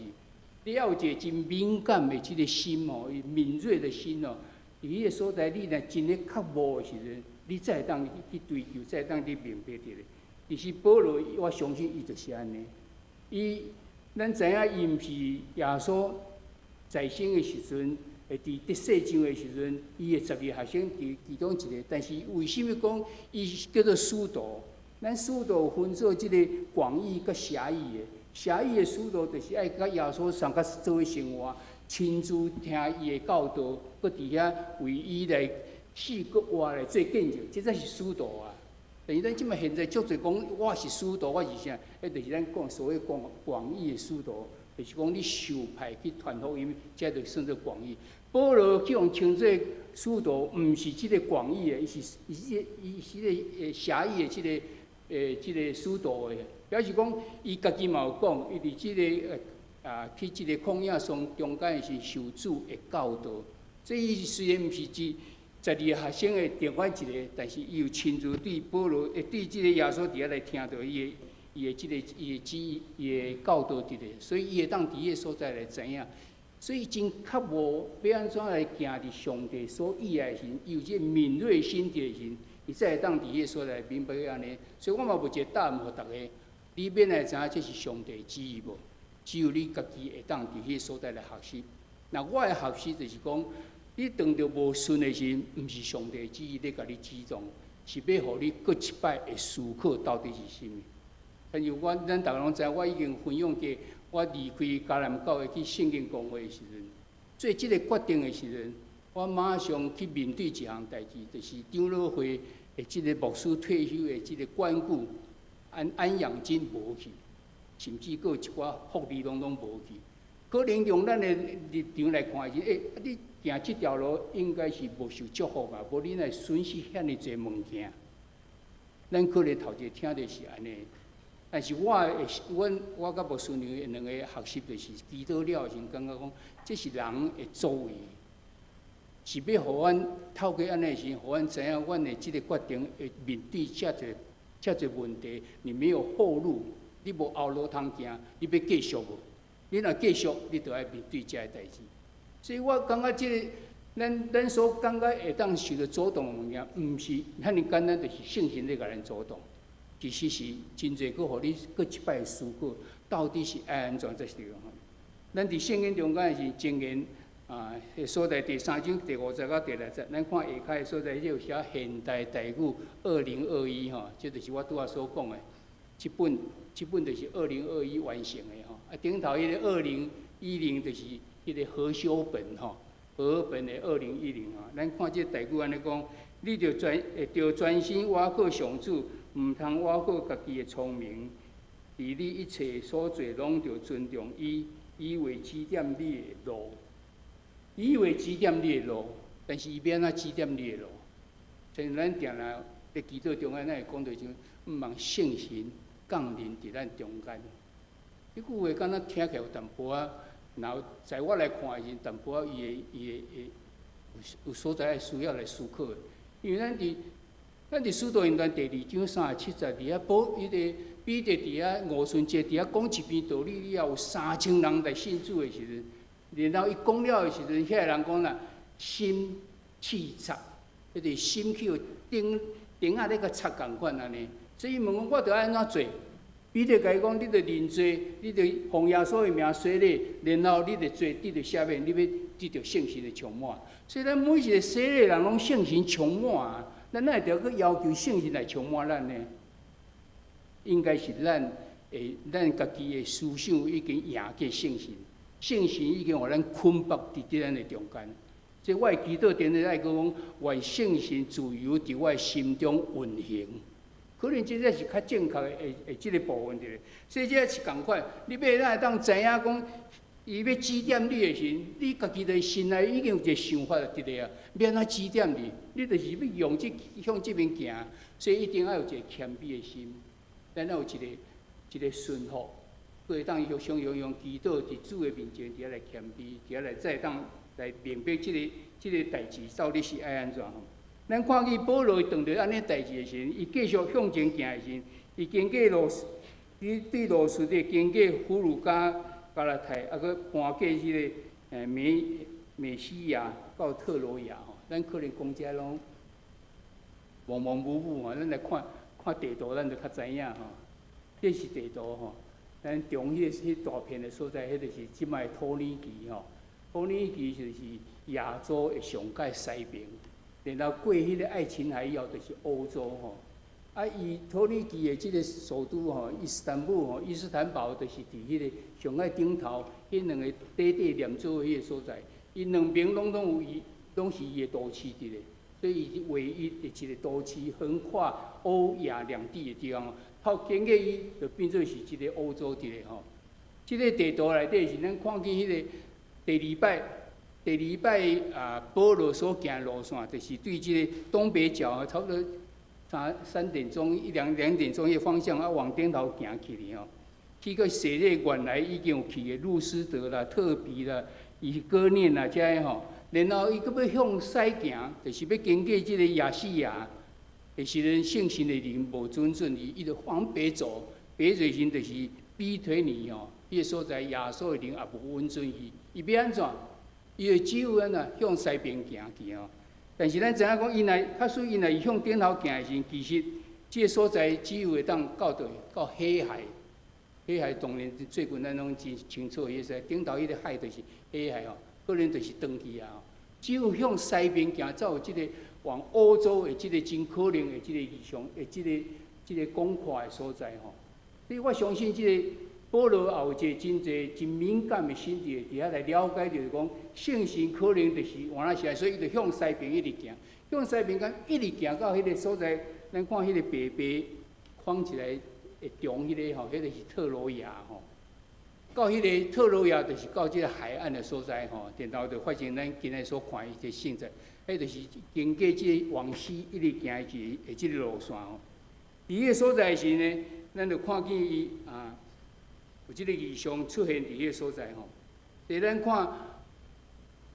你要有一個真敏感的這個心吼，敏銳的心哦。佇彼個所在，你若真的覺悟的時陣，你才會當去追求，才會當去明白佇咧。其實保羅，我相信伊就是按呢。伊，咱知影伊毋是耶穌在生的時陣，會佇佇世上的時陣，伊的12個學生佇其中一個。但是為啥物講伊叫做使徒？咱使徒分做這個廣義佮狹義的。狹義的使徒就是愛佮耶穌相佮做伙生活，親自聽伊的教導，閣佇遐為伊來死閣活來做見證，這才是使徒啊。但是咱這馬現在足濟講我是使徒，我是啥？彼就是咱講所謂廣廣義的使徒，就是講你受派去傳福音，這就算做廣義。保羅去予稱做使徒，毋是這個廣義的，伊是伊是伊是個狹義的這個這個使徒的，表示講伊家己嘛有講，伊佇這個啊去這個曠野中中間是受主的教導，所以伊雖然毋是指十二個學生的中間一個，但是伊有親自對保羅，會對這個耶穌佇遐來聽著伊的伊的這個伊的旨意伊的教導佇咧，所以伊會當佇彼個所在來知影。所以真覺悟欲按怎來行佇上帝所意愛的時，伊有這個敏銳心佇的時，伊才會當佇彼個所在明白按呢。所以我嘛無一個答案予逐家。你免來知影這是上帝旨意無？只有你家己會當佇彼個所在來學習。若我的學習就是講，你當著無順的時，毋是上帝旨意咧共你指導，是欲予你閣一擺會思考到底是啥物。親像阮咱逐家攏知影，我已經分享過，我離開迦南教會去聖經公會的時陣，做這个決定的時陣，我馬上去面對一項代誌，就是長老會的這个牧師退休的這个管顧安安養金無去，甚至閣有一寡福利攏總無去。可能用咱的立場來看時，欸，你行這條路應該是無受祝福吧？無你哪會損失遐爾濟物件？咱可能頭一个聽著是按呢，但是我的阮我佮牧師娘兩个學習就是祈禱了時，感覺講這是人的作為，是欲予阮透過按呢時，予阮知影阮的這个決定會面對遮濟遮濟問題，你沒有後路，你無後路通行，你欲繼續無？你若繼續，你就愛面對這个代誌。所以我感覺這个，咱所感覺會當受著阻擋的物件，毋是遐爾簡單，就是聖神咧共咱阻擋。其實是真濟，閣予你閣一擺思考，到底是愛按怎才是對吼。咱佇聖經中間是箴言啊，所在第三章第五節到第六節，咱看下跤的所在，有寫現代台語二零二一吼，這就是我拄仔所講的。這本這本就是二零二一完成的吼，啊頂頭彼个2010就是彼个和修本吼，和合本的二零一零吼。咱看這台語按呢講，你著專會著專心倚靠上主，毋通倚靠家己的聰明。佇你一切所做，攏著尊重伊，伊會指點你的路，伊會指點你的路，但是伊欲按怎指點你的路？所以咱定定佇祈禱中間，咱會講著像，毋望聖神降臨佇咱中間。這句話敢若聽起來有淡薄仔，若在我來看的時，淡薄仔伊的伊的會有所在愛需要來思考的。因為咱佇使徒行傳第二章37節，佇遐保彼個彼得佇遐五旬節佇遐講一篇道理了後，有3000人來信主的時陣，然後伊講了的時陣，遐个人講啦，心刺插，彼個心去予釘釘仔咧共插仝款按呢。所以問講我著愛按怎做？彼得共伊講，你著認罪，你著奉耶穌的名洗禮，然後你著做得著赦免，你欲得著聖神的充滿。所以咱每一个洗禮人攏聖神充滿啊！咱哪會著閣要求聖神來充滿咱呢？應該是咱會咱家己的思想已經贏過聖神，聖神已經予咱捆綁佇咱的中間。所以我的祈禱定定愛講，願聖神自由佇我的心中運行。可能這才是較正確的，會會這个部分佇咧。所以這是仝款，你欲哪會當知影講，伊欲指點你的時，你家己的心內已經有一个想法佇咧啊。欲按怎指點你？你就是欲用這向這邊行，所以一定愛有一個謙卑的心，咱愛有一个一個順服，閣會當用相用用祈禱佇主的面前佇遐來謙卑，佇遐來再當來明白這个這个代誌到底是愛按怎吼。咱看見保羅當著按呢代誌的時陣，伊繼續向前行的時陣，伊經過路，伊對路斯的經過弗呂家、加拉太，啊，閣搬過彼个美美西亞到特羅亞吼。咱可能講這攏模模糊糊吼，咱來看看地圖，咱就較知影吼。這是地圖吼，咱中彼彼大片的所在，彼就是這擺土耳其吼。土耳其就是亞洲的上蓋西邊。然後過彼個愛琴海以後，就是歐洲吼。啊，伊土耳其的這个首都吼，伊斯坦布吼，伊斯坦堡就是佇彼个上蓋頂頭，彼兩个短短連做彼个所在，伊兩邊攏總有伊，攏是伊的都市佇咧。所以伊是唯一的一个都市橫跨歐亞兩地的地方。透經過伊，就變做是一个歐洲佇咧吼。這个地圖內底是咱看見彼个第二擺。第二擺啊，保羅所行的路線，就是對這个東北角，差不多三三點鐘一兩兩點鐘彼个方向啊，往頂頭行去哩吼。去閣洗禮原來已經有去的路斯德啦、特比啦、以哥念啦遮个吼，然後伊閣欲向西行，就是欲經過這个亞細亞的時陣，聖神的靈無准准伊，伊就往北走，北走時就是庇推尼吼，彼个所在耶穌的靈也無允准伊，伊欲按怎？伊就只有按怎向西邊行去吼。但是咱知影講，伊若假使伊若是向頂頭行的時陣，其實這个所在只有會當到佗？到黑海。黑海當然最近咱攏真清楚，彼個頂頭彼個海就是黑海吼，可能就是斷去啊。只有向西邊行，才有這个往歐洲的這个真可能的這个異象，的這个廣闊的所在吼。所以我相信這个保羅也有一个真濟真敏感的心智，佇遐來了解，就是講聖神可能就是換那是，所以伊就向西邊一直行，向西邊敢一直行到彼个所在，咱看彼个白白框起來會中彼个吼，彼個是特羅亞吼。到彼个特羅亞，就是到這个海岸的所在吼，然後就發生咱今日所看的一個性質，彼就是經過這个往西一直行的這个路線吼。佇彼个所在時呢，咱就看見伊啊，有這个異象出現佇彼个所在吼。所以咱看，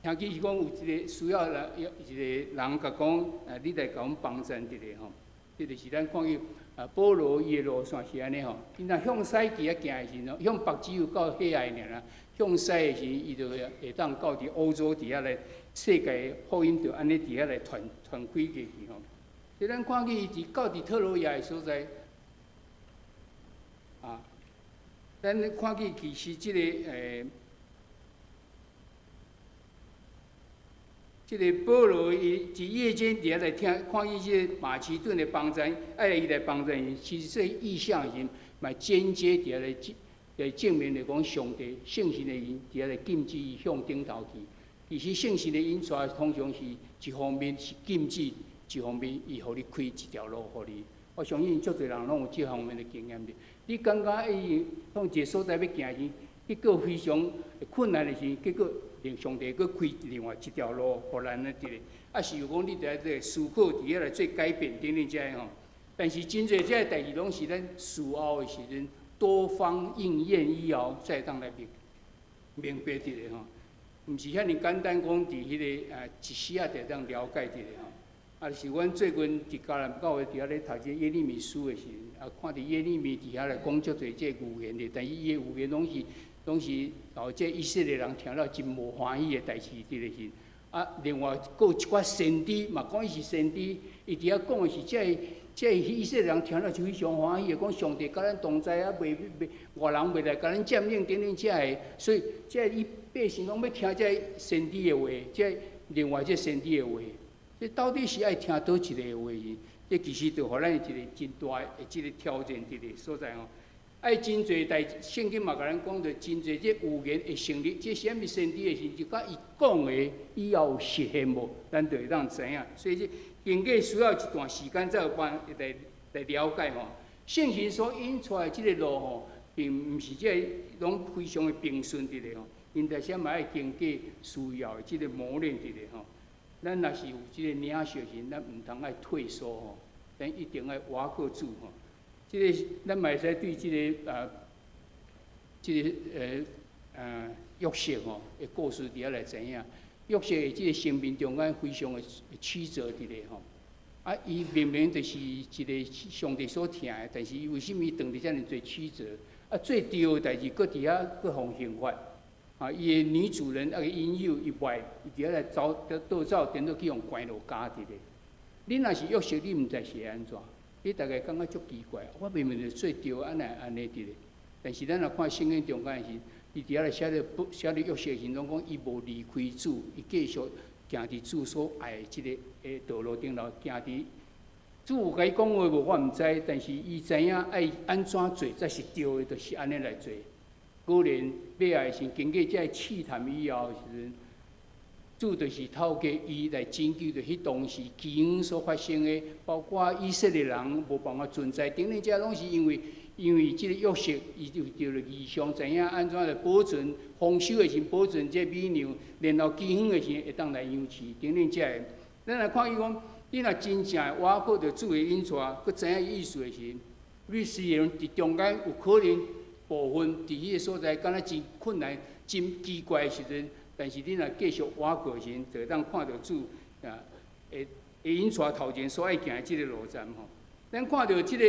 聽見是講有一个需要人，一个人共講，啊，你來共阮幫贊一下吼。這就是咱看見啊，保羅伊的路線是按呢吼。伊若向西去啊行的時陣，向北只有到黑海爾啦。向西的時，伊就會當到佇歐洲佇遐來，世界福音就按呢佇遐來傳傳開過去吼。所以咱看見伊佇到佇特羅亞的所在，啊，咱看見其實這个保羅伊佇夜間佇遐來聽，看見這个馬其頓的幫贊，愛伊來幫贊伊，其實這異象時嘛間接佇遐來證明來講，上帝聖神的靈佇遐來禁止伊向頂頭去。其實聖神的引帶通常是一方面是禁止，一方面伊予你開一條路予你。我相信足濟人攏有這方面的經驗的。你感覺伊向一个所在欲行時，結果非常困難的時，結果令上帝閣開另外一條路，予咱咧佇咧。啊，是有講你佇遐思考，佇遐來做改變等等這个吼。但是真濟這个代誌攏是咱事後的時陣，多方應驗以後，才會當來明明白佇咧吼。毋是遐爾簡單，講佇彼个一時仔就會當了解佇咧吼。啊，是阮最近佇迦南教會佇遐咧讀這耶利米書的時陣，啊，看著耶利米佇遐來講足濟這個預言的，但是伊的預言攏是予這以色列人聽了真無歡喜的代誌佇咧時。啊，另外閣有一寡先知嘛講伊是先知，伊佇遐講的是這个這个以色列人聽了就非常歡喜的，講上帝佮咱同在啊，袂袂外人袂來共咱佔領等等這个，所以這个伊百姓攏欲聽這个先知的話，這个另外這先知的話。這到底是愛聽佗一個的話？這其實就予咱一個真大的這个挑戰佇个所在吼。愛真濟代聖經嘛共咱講著真濟這預言會成立，這啥物先知的時，就佮伊講的以後有實現無，咱就會當知影。所以這經過需要一段時間才有辦法來來了解吼。聖神所引出來這个路吼，並毋是這個攏非常的平順佇咧吼，𪜶在啥嘛愛經過需要的這个磨練佇咧吼。咱若是有這个領受時，咱毋通愛退縮吼，咱一定愛倚靠主吼。這个咱嘛會使對這个啊，這个約瑟吼的故事佇遐來知影。約瑟的這个生命中間非常的曲折佇咧吼。啊，伊明明就是一个上帝所疼的，但是伊為啥物當佇遮爾濟曲折？啊，做對的代誌，閣佇遐閣予刑罰。啊，伊的女主人啊個引誘伊賣，伊佇遐來走倒走，顛倒去予關落監佇咧。你若是約瑟，你毋知是會按怎？你大概感覺足奇怪，我明明就做對，按怎會按呢佇咧？但是咱若看聖經中間時，伊佇遐來寫咧，寫咧約瑟時攏講伊無離開主，伊繼續行佇主所愛的這个的道路頂頭行佇。主有共伊講話無？我毋知，但是伊知影愛按怎做才是對的，就是按呢來做。果然，尾仔時經過這个試探以後的時陣，主就是透過伊來拯救著彼當時饑荒所發生的，包括以色列人無辦法存在等等，這攏是因為這个約瑟，伊就著了異象，知影按怎來保存豐收的時保存這米糧，然後饑荒的時會當來養飼等等這个。咱來看伊講，你若真正倚靠著主的引帶，閣知影伊意思的時，你雖然佇中間有可能部分佇彼个所在敢若真困難、真奇怪的時陣，但是你若繼續倚靠時，就會當看著主啊，會會引帶頭前所愛行的這个路站吼。咱看著這个，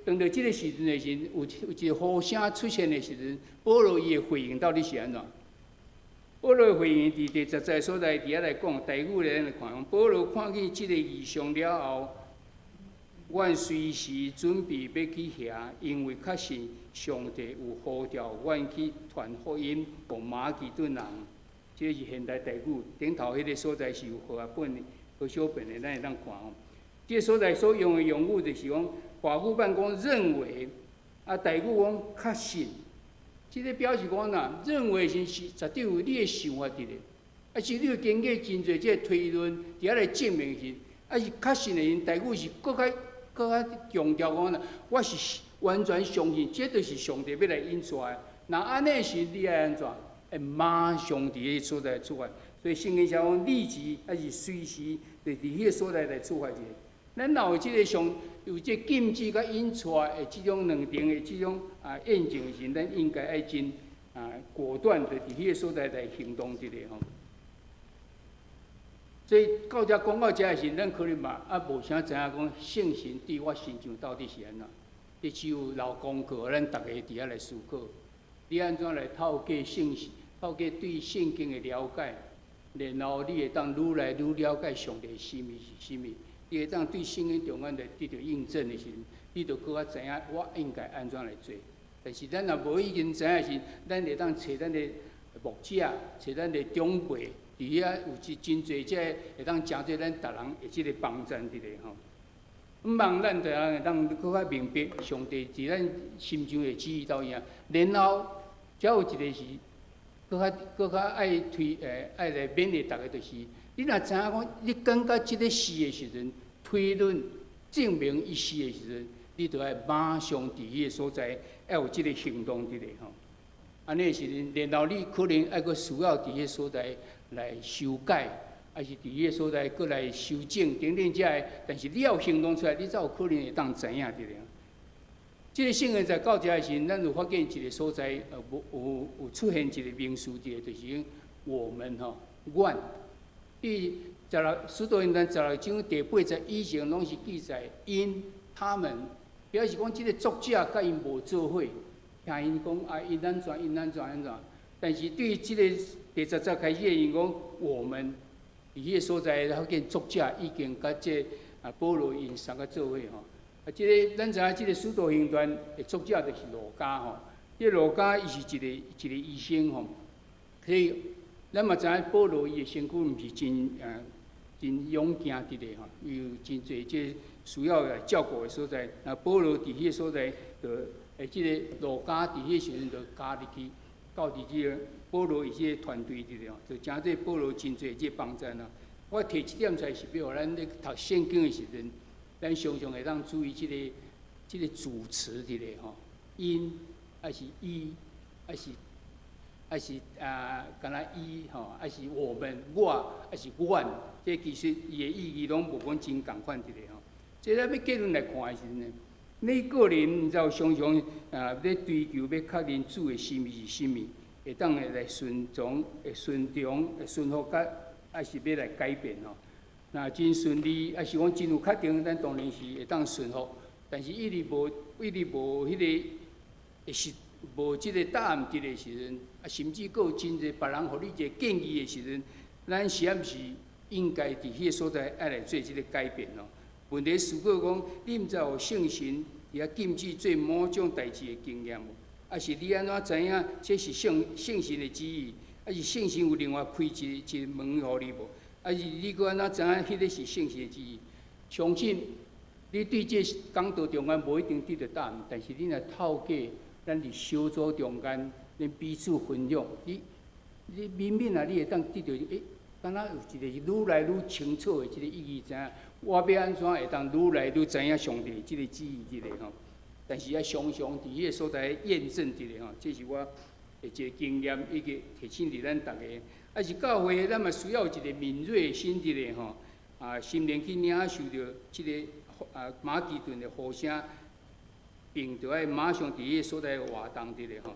當著這个時陣的時，有一個呼聲出現的時陣，保羅伊的回應到底是按怎？保羅回應佇第十節所在佇遐來講，台語咧咱來看，保羅看見這个異象了後，阮隨時準備欲去遐，因為確信上帝有呼召阮去傳福音予馬其頓人。這個是現代台語，頂頭彼个所在是有和合本、和修本的，咱會當看吼。這個所在所用的用語就是講，法務辦公認為，啊，台語講確信，這個表示講若認為是是絕對有你的想法佇咧，啊是你有經過真濟這個推論，佇遐來證明是，啊是確信的人，台語是閣較閣較強調講啦，我是完全相信，這就是上帝欲來引帶的。若按呢時，你愛按怎？會馬上佇彼個所在出發。所以聖經寫講，立即抑是隨時，就佇彼個所在來出發者。咱若有這个上有這禁止佮引帶的這種兩重的這種啊驗證時，咱應該愛真啊果斷的佇彼個所在來行動一下吼。所以到遮講到遮的時，咱可能嘛啊無啥知影講聖神佇我身上到底是按怎。這只有留功課，咱逐家佇遐來思考。你按怎來透過聖神，透過對聖經的了解，然後你會當愈來愈了解上帝心意是啥物。你會當對聖經中間來得著印證的時陣，你就閣較知影我應該按怎來做。但是咱若無已經知影時，咱會當揣咱的牧者，揣咱的長輩，佇遐有真真濟這個會當成做咱逐人的這個幫贊佇咧吼。毋望咱逐人會當閣較明白上帝佇咱心中的旨意到底。然後，才有一個是閣較愛推愛來勉勵逐家，就是你若知影講，你感覺這个是的時陣，推論證明伊是的時陣，你就愛馬上佇彼个所在愛有這个行動佇咧吼。按呢時陣，然後你可能愛閣需要佇彼个所在來修改，抑是佇彼个所在閣來修正等等遮个，但是你要有行動出來，你才有可能會當知影佇咧。這个聖經在到遮的時陣，咱有發現一個所在，無有出現一個名詞，一個就是我們吼，阮。佇十六使徒行傳十六章第八節以前，攏是記載𪜶他們，表示講這个作者佮𪜶無做伙，聽𪜶講啊，𪜶按怎，𪜶按怎按怎。但是對這个第十節開始，𪜶講我們佇彼個所在，發現作者已經佮這啊保羅𪜶三個做伙吼。啊，這个咱知影，這个使徒行傳的作者就是路加吼。這个路加伊是一個一個醫生吼，所以咱嘛知影保羅伊的身軀毋是真真勇健佇咧吼，伊有真濟這需要來照顧的所在。那保羅佇彼個所在，就這个路加佇彼個時陣就加入去，到佇這個保羅伊這個團隊佇咧吼，就成做保羅真濟這個幫贊啊。我提這點出來是欲予咱咧讀聖經的時陣，咱常常會當注意這個主詞佇咧吼，𪜶抑是伊，抑是啊，敢若伊吼，抑是我們我，抑是阮，這其實伊的意義攏無講真仝款佇咧吼。這咱欲結論來看的時陣呢，你個人就常常啊，咧追求欲確認主的心意是啥物，會當會來順從、會順從、會順服，佮抑是欲來改變吼。若真順利，抑是講真有確定，咱當然是會當順服。但是一直無，一直無彼个，會是無這个答案佇的時陣，啊，甚至閣有真濟別人予你一個建議的時陣，咱是毋是應該佇彼个所在愛來做這个改變哦？問題思考講，你毋知有聖神佇遐禁止做某種代誌的經驗無？抑是你按怎知影這是聖神的旨意？抑是聖神有另外開一個門予你無？抑是你閣按怎知影彼个是聖神的旨意？相信你對這講道中間無一定得著答案，但是你若透過咱佇小組中間，恁彼此分享，你明明啊，你會當得著，敢若有一個愈來愈清楚的這个意義，知影我欲按怎會當愈來愈知影上帝這个旨意，這个吼。但是愛常常佇彼个所在驗證一下吼，這是我的一個經驗，以及提醒佇咱逐家。啊是教會，咱嘛需要一個敏銳的心佇咧吼，啊，心靈去領受著這个啊馬其頓的呼聲，並著愛馬上佇彼个所在活動佇咧吼。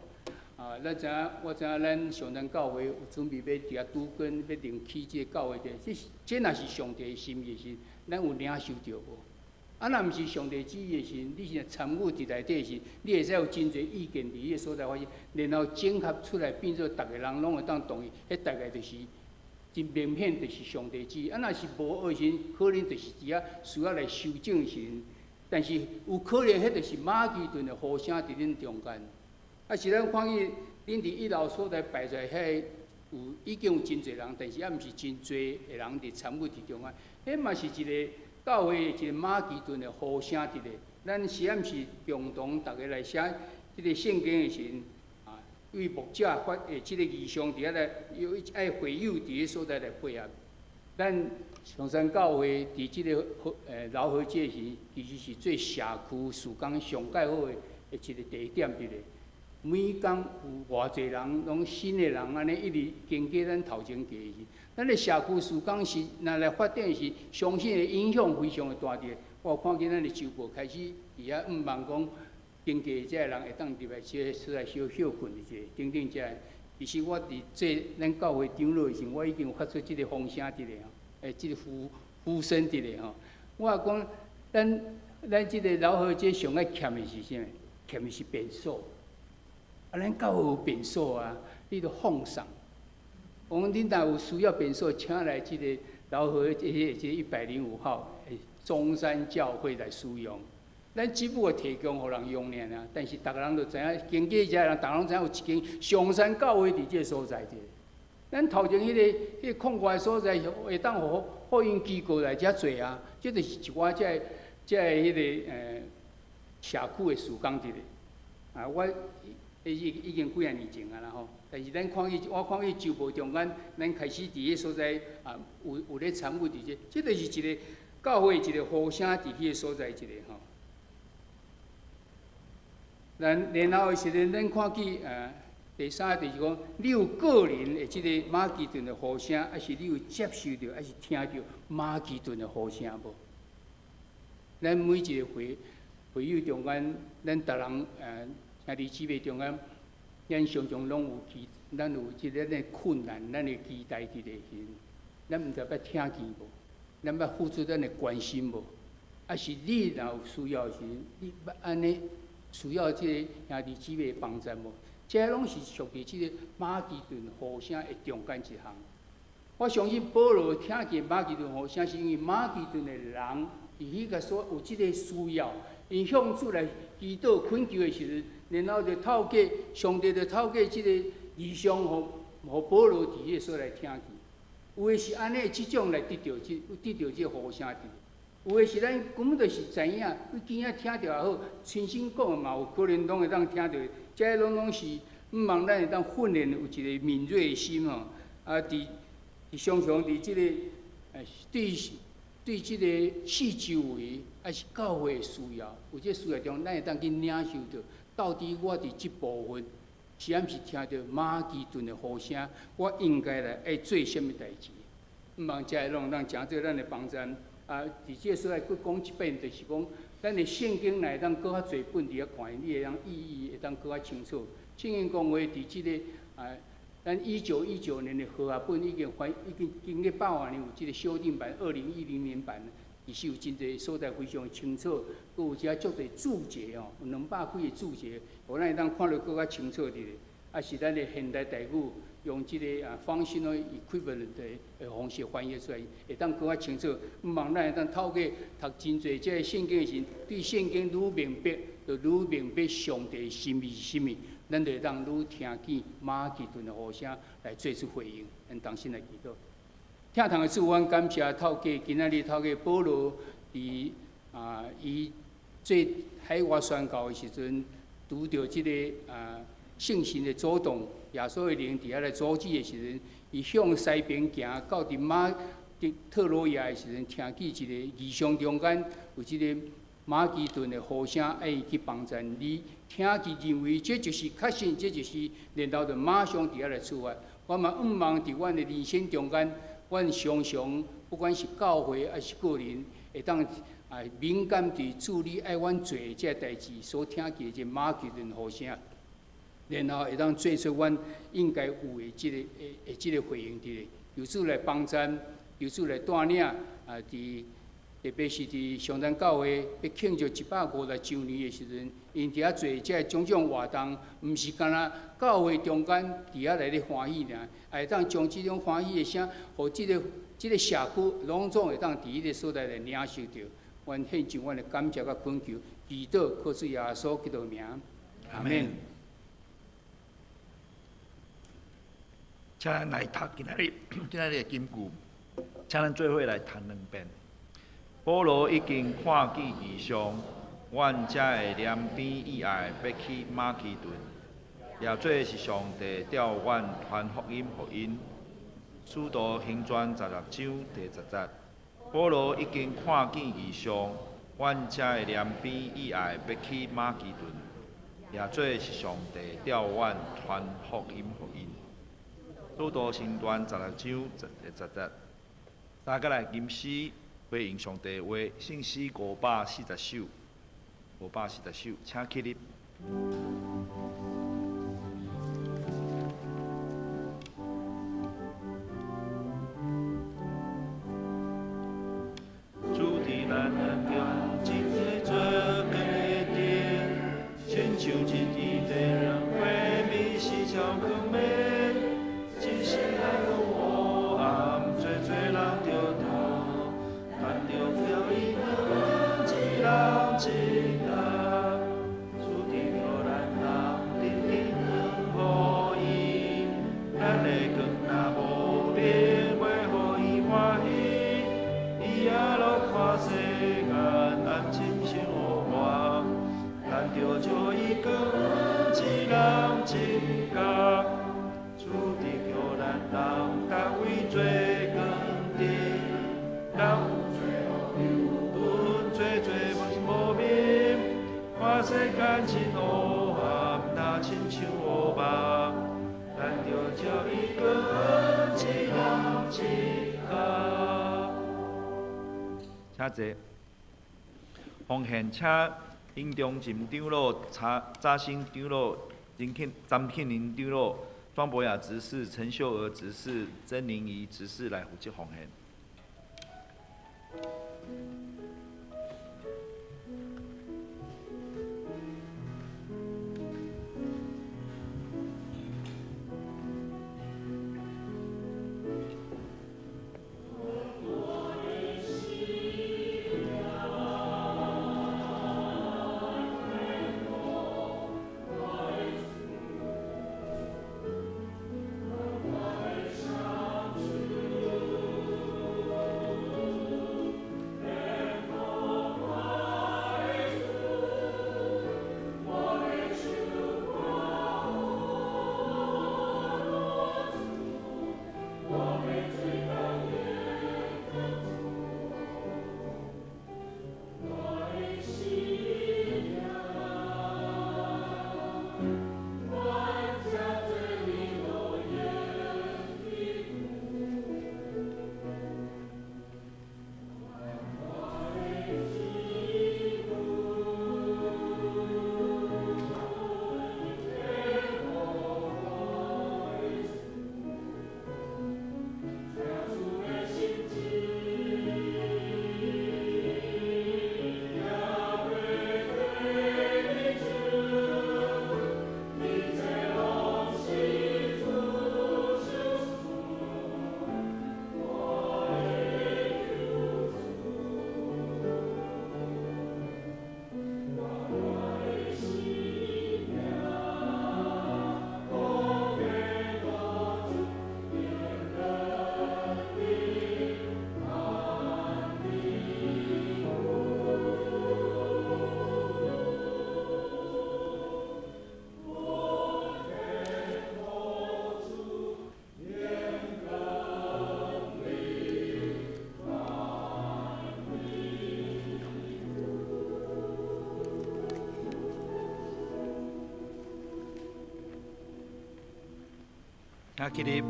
啊，咱知影，我知影咱上咱教會有準備欲佇遐拄根，欲另起這个教會的，這是這若是上帝的心意時，咱有領受著無？啊，若毋是上帝旨意的時，你是參與佇內底時，你會使有真濟意見佇彼个所在發生，然後整合出來變做逐个人攏會當同意，彼大概就是真明顯，就是上帝旨意。啊，若是無的時，可能就是佇遐需要來修正的時陣，但是有可能，彼就是馬其頓的呼聲佇恁中間。啊，是咱看見恁佇一樓所在擺出來，彼個有已經有真濟人，但是猶毋是真濟的人佇參與佇中間。彼嘛是一個教會一個馬其頓的呼聲佇咧。咱是毋是共同逐家來寫這个聖經的時陣，啊，為牧者發的這个異象佇遐來，有愛會友佇彼所在來配合。咱松山教會佇這个饒河街時，其實是做社區事工上蓋好的一个地點佇咧。每工有偌濟人，攏新的人按呢一直經過咱頭前過去。咱的社區事工是若來發展時，相信的影響非常的大佇咧。我有看見咱的週報開始佇遐向望講，經過這个人會當入來這个所在小歇睏一下，等等這个。其實我佇做咱教會長老的時，我已經有發出這個風聲佇咧吼，這个呼聲佇咧吼。我講，咱這個饒河街上愛欠的是啥物？欠的是便所。啊，咱教會有便所啊，你著放送。我講恁若有需要便所，請來這个饒河這105號中山教會來使用。咱只不過提供予人用爾爾，但是逐个人都知影，經過遮人，逐个攏知影有一間松山教會佇這个所在者。咱頭前彼个空掛的所在，會當予福音機構來遮做啊。這就是一寡這个彼个社區的事工佇咧。啊，我已經幾仔年前啊啦吼，但是咱看見我看見週報中間，咱開始佇彼所在啊，有咧參與佇這，這就是一個教會一個呼聲佇彼個所在一個吼。咱然後的時陣，咱看見第三個就是講，你有個人的這個馬其頓的呼聲，抑是你有接受著，抑是聽著馬其頓的呼聲無？咱每一個會友中間，咱逐人兄弟姊妹中間，咱常常攏有期，咱有這个咱的困難，咱的期待佇咧時陣，咱毋知捌聽見無？咱捌付出咱的關心無？抑是你若有需要的時陣，你捌按呢需要這個兄弟姊妹幫助無？這攏是屬於這个馬其頓呼聲的中間一項。我相信保羅聽見馬其頓呼聲，是因為馬其頓的人佇彼個所有這个需要，𪜶向主來祈禱懇求的時陣，然後就透過上帝就透過這个異象，予保羅佇彼个所在聽見。有的是按呢，這種來得著這呼聲佇。有的是咱根本就是知影，你耳仔聽著也好，親身講的嘛有可能攏會當聽著。這攏是向望咱會當訓練有一個敏銳的心吼。啊，佇常常佇這個對這個四周圍，抑是教會的需要，有這需要中，咱會當去領受著，到底我佇這部分是毋是聽著馬其頓的呼聲，我應該來愛做啥物代誌？向望這個攏當成做咱的幫助。啊，佇這个所在閣講一遍，就是講，咱的聖經若會當閣較濟本佇遐看，你會當意義會當閣較清楚。聖經講話佇這个啊，咱1919年的和合本已經翻，已經經過百外年有這个修訂版，2010年版，其實有真濟所在非常清楚，閣有遮足濟注解哦，有200幾个注解，予咱會當看得閣較清楚佇咧。啊，是咱的現代台語用這个啊 functional equivalent 的方式翻譯出來，會當閣較清楚。向望咱會當透過讀真濟這个聖經的時，對聖經愈明白，就愈明白上帝心意是啥物，咱就會當愈聽見馬其頓的呼聲來做出回應。咱同心來祈禱。疼痛的主，阮感謝透過今仔日透過保羅佇啊，伊做海外宣教的時陣，拄著這个啊聖神的阻擋，耶穌的靈佇遐來阻止的時陣，伊向西邊行到佇馬佇特羅亞的時陣，聽見一个異象中間有這个馬其頓的呼聲，愛伊去幫贊你。聽見認為這就是確信，這就是，然後就馬上佇遐來出發。我嘛向望佇阮的人生中間，阮常常不管是教會抑是個人，會當啊敏感佇主你愛阮做的這个代誌，所聽見的這馬其頓呼聲，然後會當做出阮應該有的這個回應佇咧，求主來幫贊，求主來帶領啊！佇特別是佇松山教會欲慶祝150週年的時陣，𪜶佇遐做這種種活動，毋是干焦教會中間佇遐來咧歡喜爾，會當將這種歡喜的聲，予這个社區攏總會當佇彼个所在來領受著。阮獻上阮的感謝佮懇求，祈禱靠主耶穌基督的名，阿們。請咱來讀今仔日的金句，請咱做伙來讀兩遍。保羅已經看見異象，阮才會憐悲意愛，欲去馬其頓，也做是上帝調阮傳福音予𪜶。使徒行傳16章第10節。保羅已經看見異象，阮才會憐悲意愛，欲去馬其頓，也做是上帝調阮傳福音予𪜶。使徒行傳16章第10節。大家來吟詩回應上帝話，聖詩540首，540首，請起立。主佇咱眼中，一个做光的燈，親像一支地人火美是超光明，一時來有黑暗，濟濟人著逃，但著叫伊阮一人一人，主佇叫咱人緊緊光予伊，咱的光若無明，袂予伊歡喜。伊也落看世間，安親像烏夢，咱著照伊光一人一角。主佇叫咱人逐位做光燈，人有罪惡牛頓，做做無無明，看世間真黑暗，若親像烏夢，咱著照伊光一人一角。請坐。奉獻，請殷中仁長老、查扎興長老、林慶詹慶林長老、莊博雅執事、陳秀娥執事、曾玲儀執事來負責奉獻。請起立。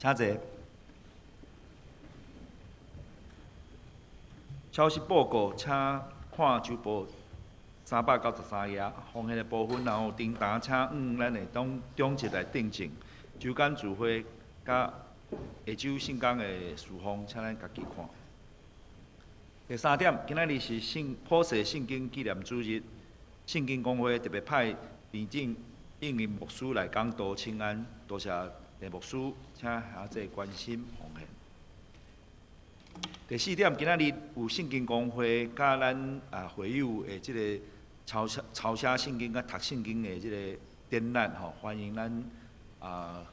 請坐。消息報告，請看周報393頁，奉獻的部分，然後叮當，請按咱的長長執來訂正。周間聚會佮下晝聖工的事奉，請咱家己看。第三點，今仔日是聖普世聖經紀念主日，聖經公會特別派田正應林牧師來講道請安，多謝田牧師，請兄弟關心奉獻。第四點，今仔日有聖經公會佮咱啊會友的這个抄寫抄寫聖經佮讀聖經的這个展覽吼，歡迎咱啊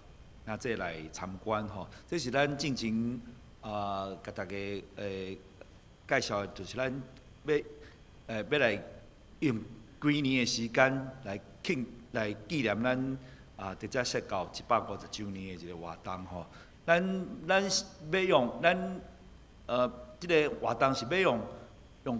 兄弟來參觀吼。這是咱進前啊，共大家介紹的，就是咱欲欲來用幾年的時間來慶來紀念咱啊，佇遮設教150週年的一个活動吼。咱咱欲用咱這个活動是欲用用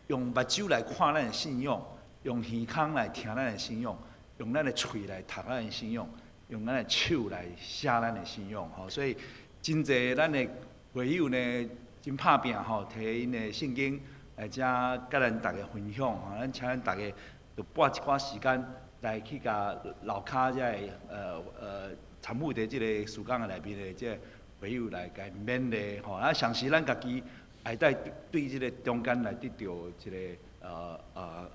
用目睭來看咱的信仰，用耳孔來聽咱的信仰，用咱的喙來讀咱的信仰，用咱的手來寫咱的信仰吼。所以真濟咱的會友呢，真拍拚吼，提𪜶的聖經來遮佮咱逐家分享吼。咱請咱逐家就撥一寡時間來去共樓跤遮的參與佇這个事工的內面的這个會友來共勉勵吼。啊，同時咱家己會當對這个中間來得著一个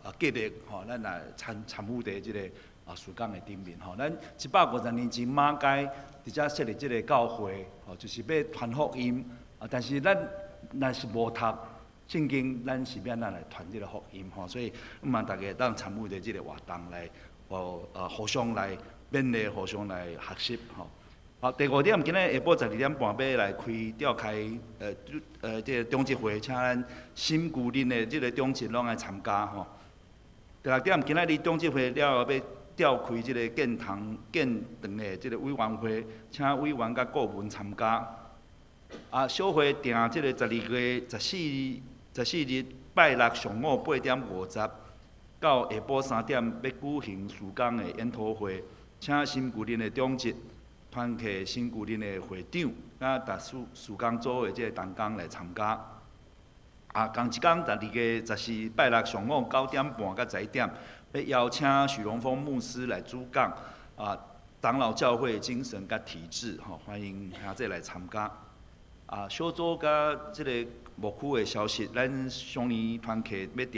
激勵吼，咱來參參與佇這个啊事工的頂面吼。咱150年前馬偕佇遮設立這个教會吼，就是欲傳福音啊。但是咱若是無讀聖經，咱是欲按怎來傳這个福音吼？所以，希望大家會當參與佇這个活動來，互相來勉勵，互相來學習吼。好，第五點，今仔日下晡12點半欲來開召開這个長執會，請咱新舊任的這个長執攏來參加吼。第六點，今仔日長執會了後欲召開這个建堂建堂的這个委員會，請委員佮顧問參加。啊，小會訂這个12月14日拜六上午8點50到下晡3點，欲舉行事工的研討會，請新舊任的長執、團契新舊任的會長，佮逐事事工組的這个同工來參加。啊，仝一工12月14拜六上午9點半到11點，欲邀請許榮峰牧師來主講啊，長老教會精神佮體制，吼，歡迎兄弟來參加。啊，小組佮這个牧區的消息，咱雙年團契欲訂12月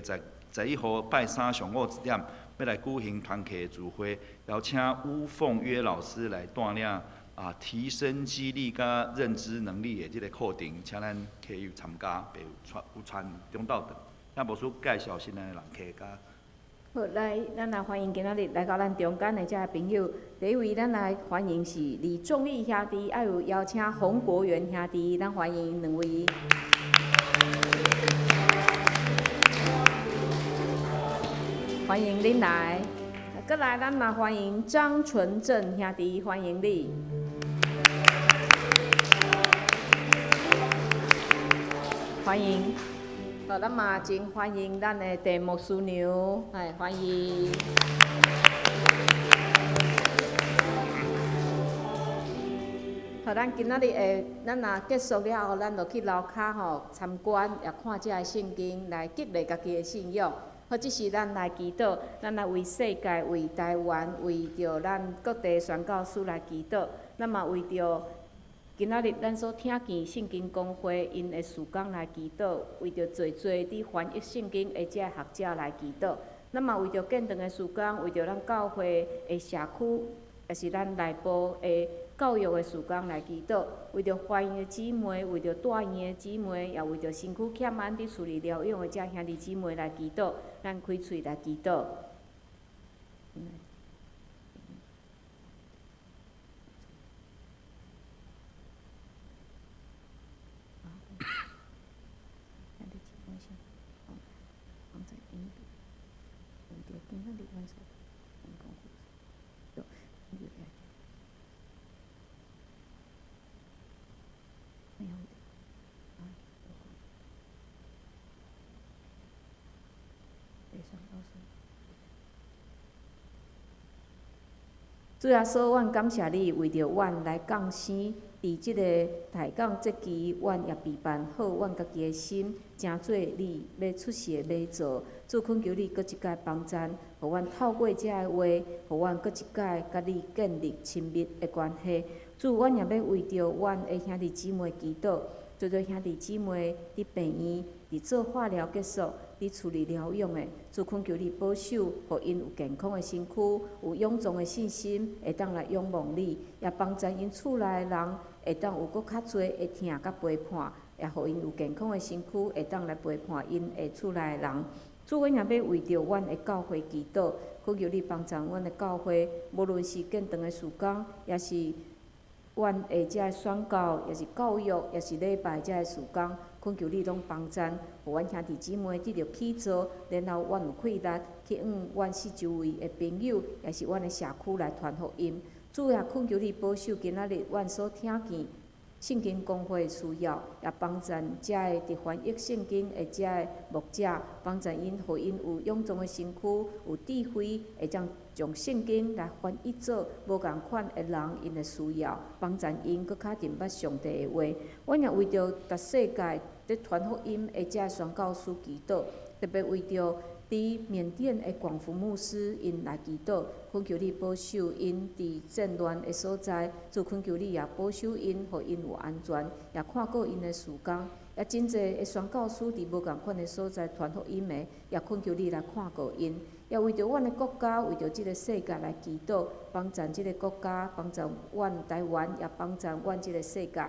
11號拜三上午1點，欲來舉行團契聚會，邀請吳鳳約老師來帶領啊，提升肌力佮認知能力的這个課程，請咱客友參加，有傳有傳中晝頓。請牧師介紹新來的人客佮。好，來，咱來歡迎今仔日來到咱中間的遮个朋友。第一位，咱來歡迎是李仲義兄弟，還有邀請洪國元兄弟，咱歡迎兩位。歡迎恁來。閣來，咱嘛歡迎張純正兄弟，歡迎你。歡迎。好，咱嘛真歡迎咱的鄭牧師娘，哎，歡迎。好，咱今仔日會，咱若結束了後，咱就去樓跤吼參觀，也看這个聖經，來激勵家己的信仰。好，這時咱來祈禱，咱來為世界、為台灣、為著咱各地宣教師來祈禱。咱嘛為著今仔日咱所聽見聖經公會𪜶的事工來祈禱，為著濟濟佇翻譯聖經的這个學者來祈禱。咱嘛為著建堂的事工，為著咱教會的社區，也是咱內部的教育的事工來祈禱，為著懷孕的姊妹，為著住院的姊妹，也為著身軀欠安佇厝裡療養的這兄弟姊妹來祈禱。咱開喙來祈禱。主耶穌，阮感謝你，為著阮來降生佇這个大降節期，阮也備辦好阮家己的心，成做你欲出世的馬槽。主懇求你閣一擺幫贊，予阮透過這个話，予阮閣一擺佮你建立親密的關係。主，阮也欲為著阮的兄弟姊妹祈禱，濟濟兄弟姊妹佇病院佇做化療結束，佇厝裡療養的，主懇求你保守，予𪜶有健康的身軀，有勇壯的信心，會當來仰望你，也幫贊𪜶厝內的人會當有閣較濟的疼佮陪伴，也予𪜶有健康的身軀，會當來陪伴𪜶的厝內的人。主，阮也欲為著阮的教會祈禱，懇求你幫贊阮的教會，無論是建堂的事工，抑是阮的這个宣教，抑是教育，抑是禮拜這个事工，懇求你攏幫贊，予阮兄弟姊妹得著起造，然後阮有氣力去向阮四周圍的朋友，抑是阮的社區來傳福音。主也懇求你保守今仔日阮所聽見聖經講話的需要，也幫贊遮个佇翻譯聖經的遮个牧者，幫贊𪜶，予𪜶有勇壯的身軀，有智慧，會當將聖經來翻譯做無仝款的人𪜶的需要，幫贊𪜶閣較認捌上帝的話。阮也為著逐世界佇傳福音的遮个宣教師祈禱，特別為著佇緬甸的廣福牧師𪜶來祈禱，懇求你保守𪜶佇戰亂的所在，主懇求你也保守𪜶，予𪜶有安全，也看顧𪜶的事工。也真濟的宣教師佇無仝款的所在傳福音的，也懇求你來看顧𪜶。也為著阮的國家，為著這个世界來祈禱，幫贊這个國家，幫贊阮台灣，也幫贊阮這个世界。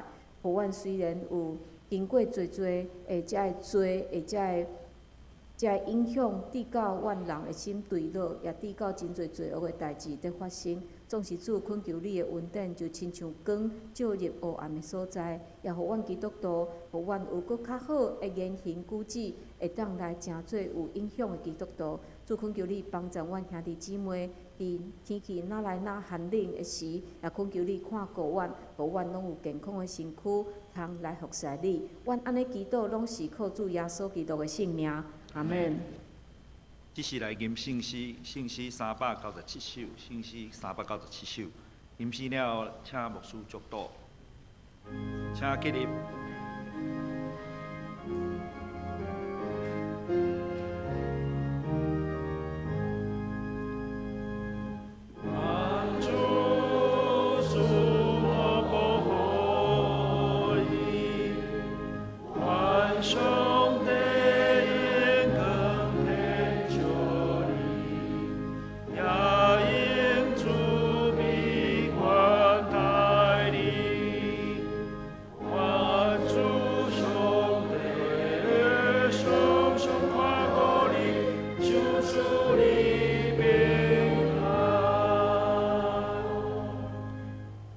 予阮雖然有經過濟濟的遮个罪的遮个影響，致到阮人的心墜落，也致到真濟罪惡的代誌佇發生。總是主懇求你的恩典，就親像光照入黑暗的所在，也予阮基督徒，予阮有閣較好的言行舉止，會當來成做有影響的基督徒。主懇求你幫助阮兄弟姊妹，佇天氣若來若寒冷的時，也懇求你看顧阮，予阮攏有健康的身軀，通來服侍你。阮按呢祈禱，攏是靠主耶穌基督的聖名。阿們。這是來吟聖詩，聖詩397首，聖詩三百九十七首。吟詩了後，請牧師祝禱，請起立。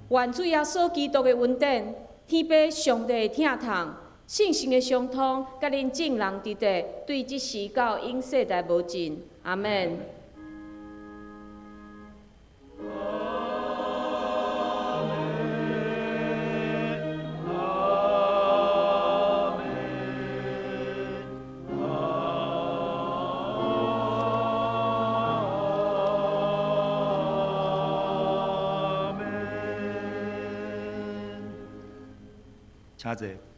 願主耶穌基督的恩典、天父上帝的疼痛、聖神的相通，佮恁眾人佇佇，對這時到永世代無盡。阿們。請坐。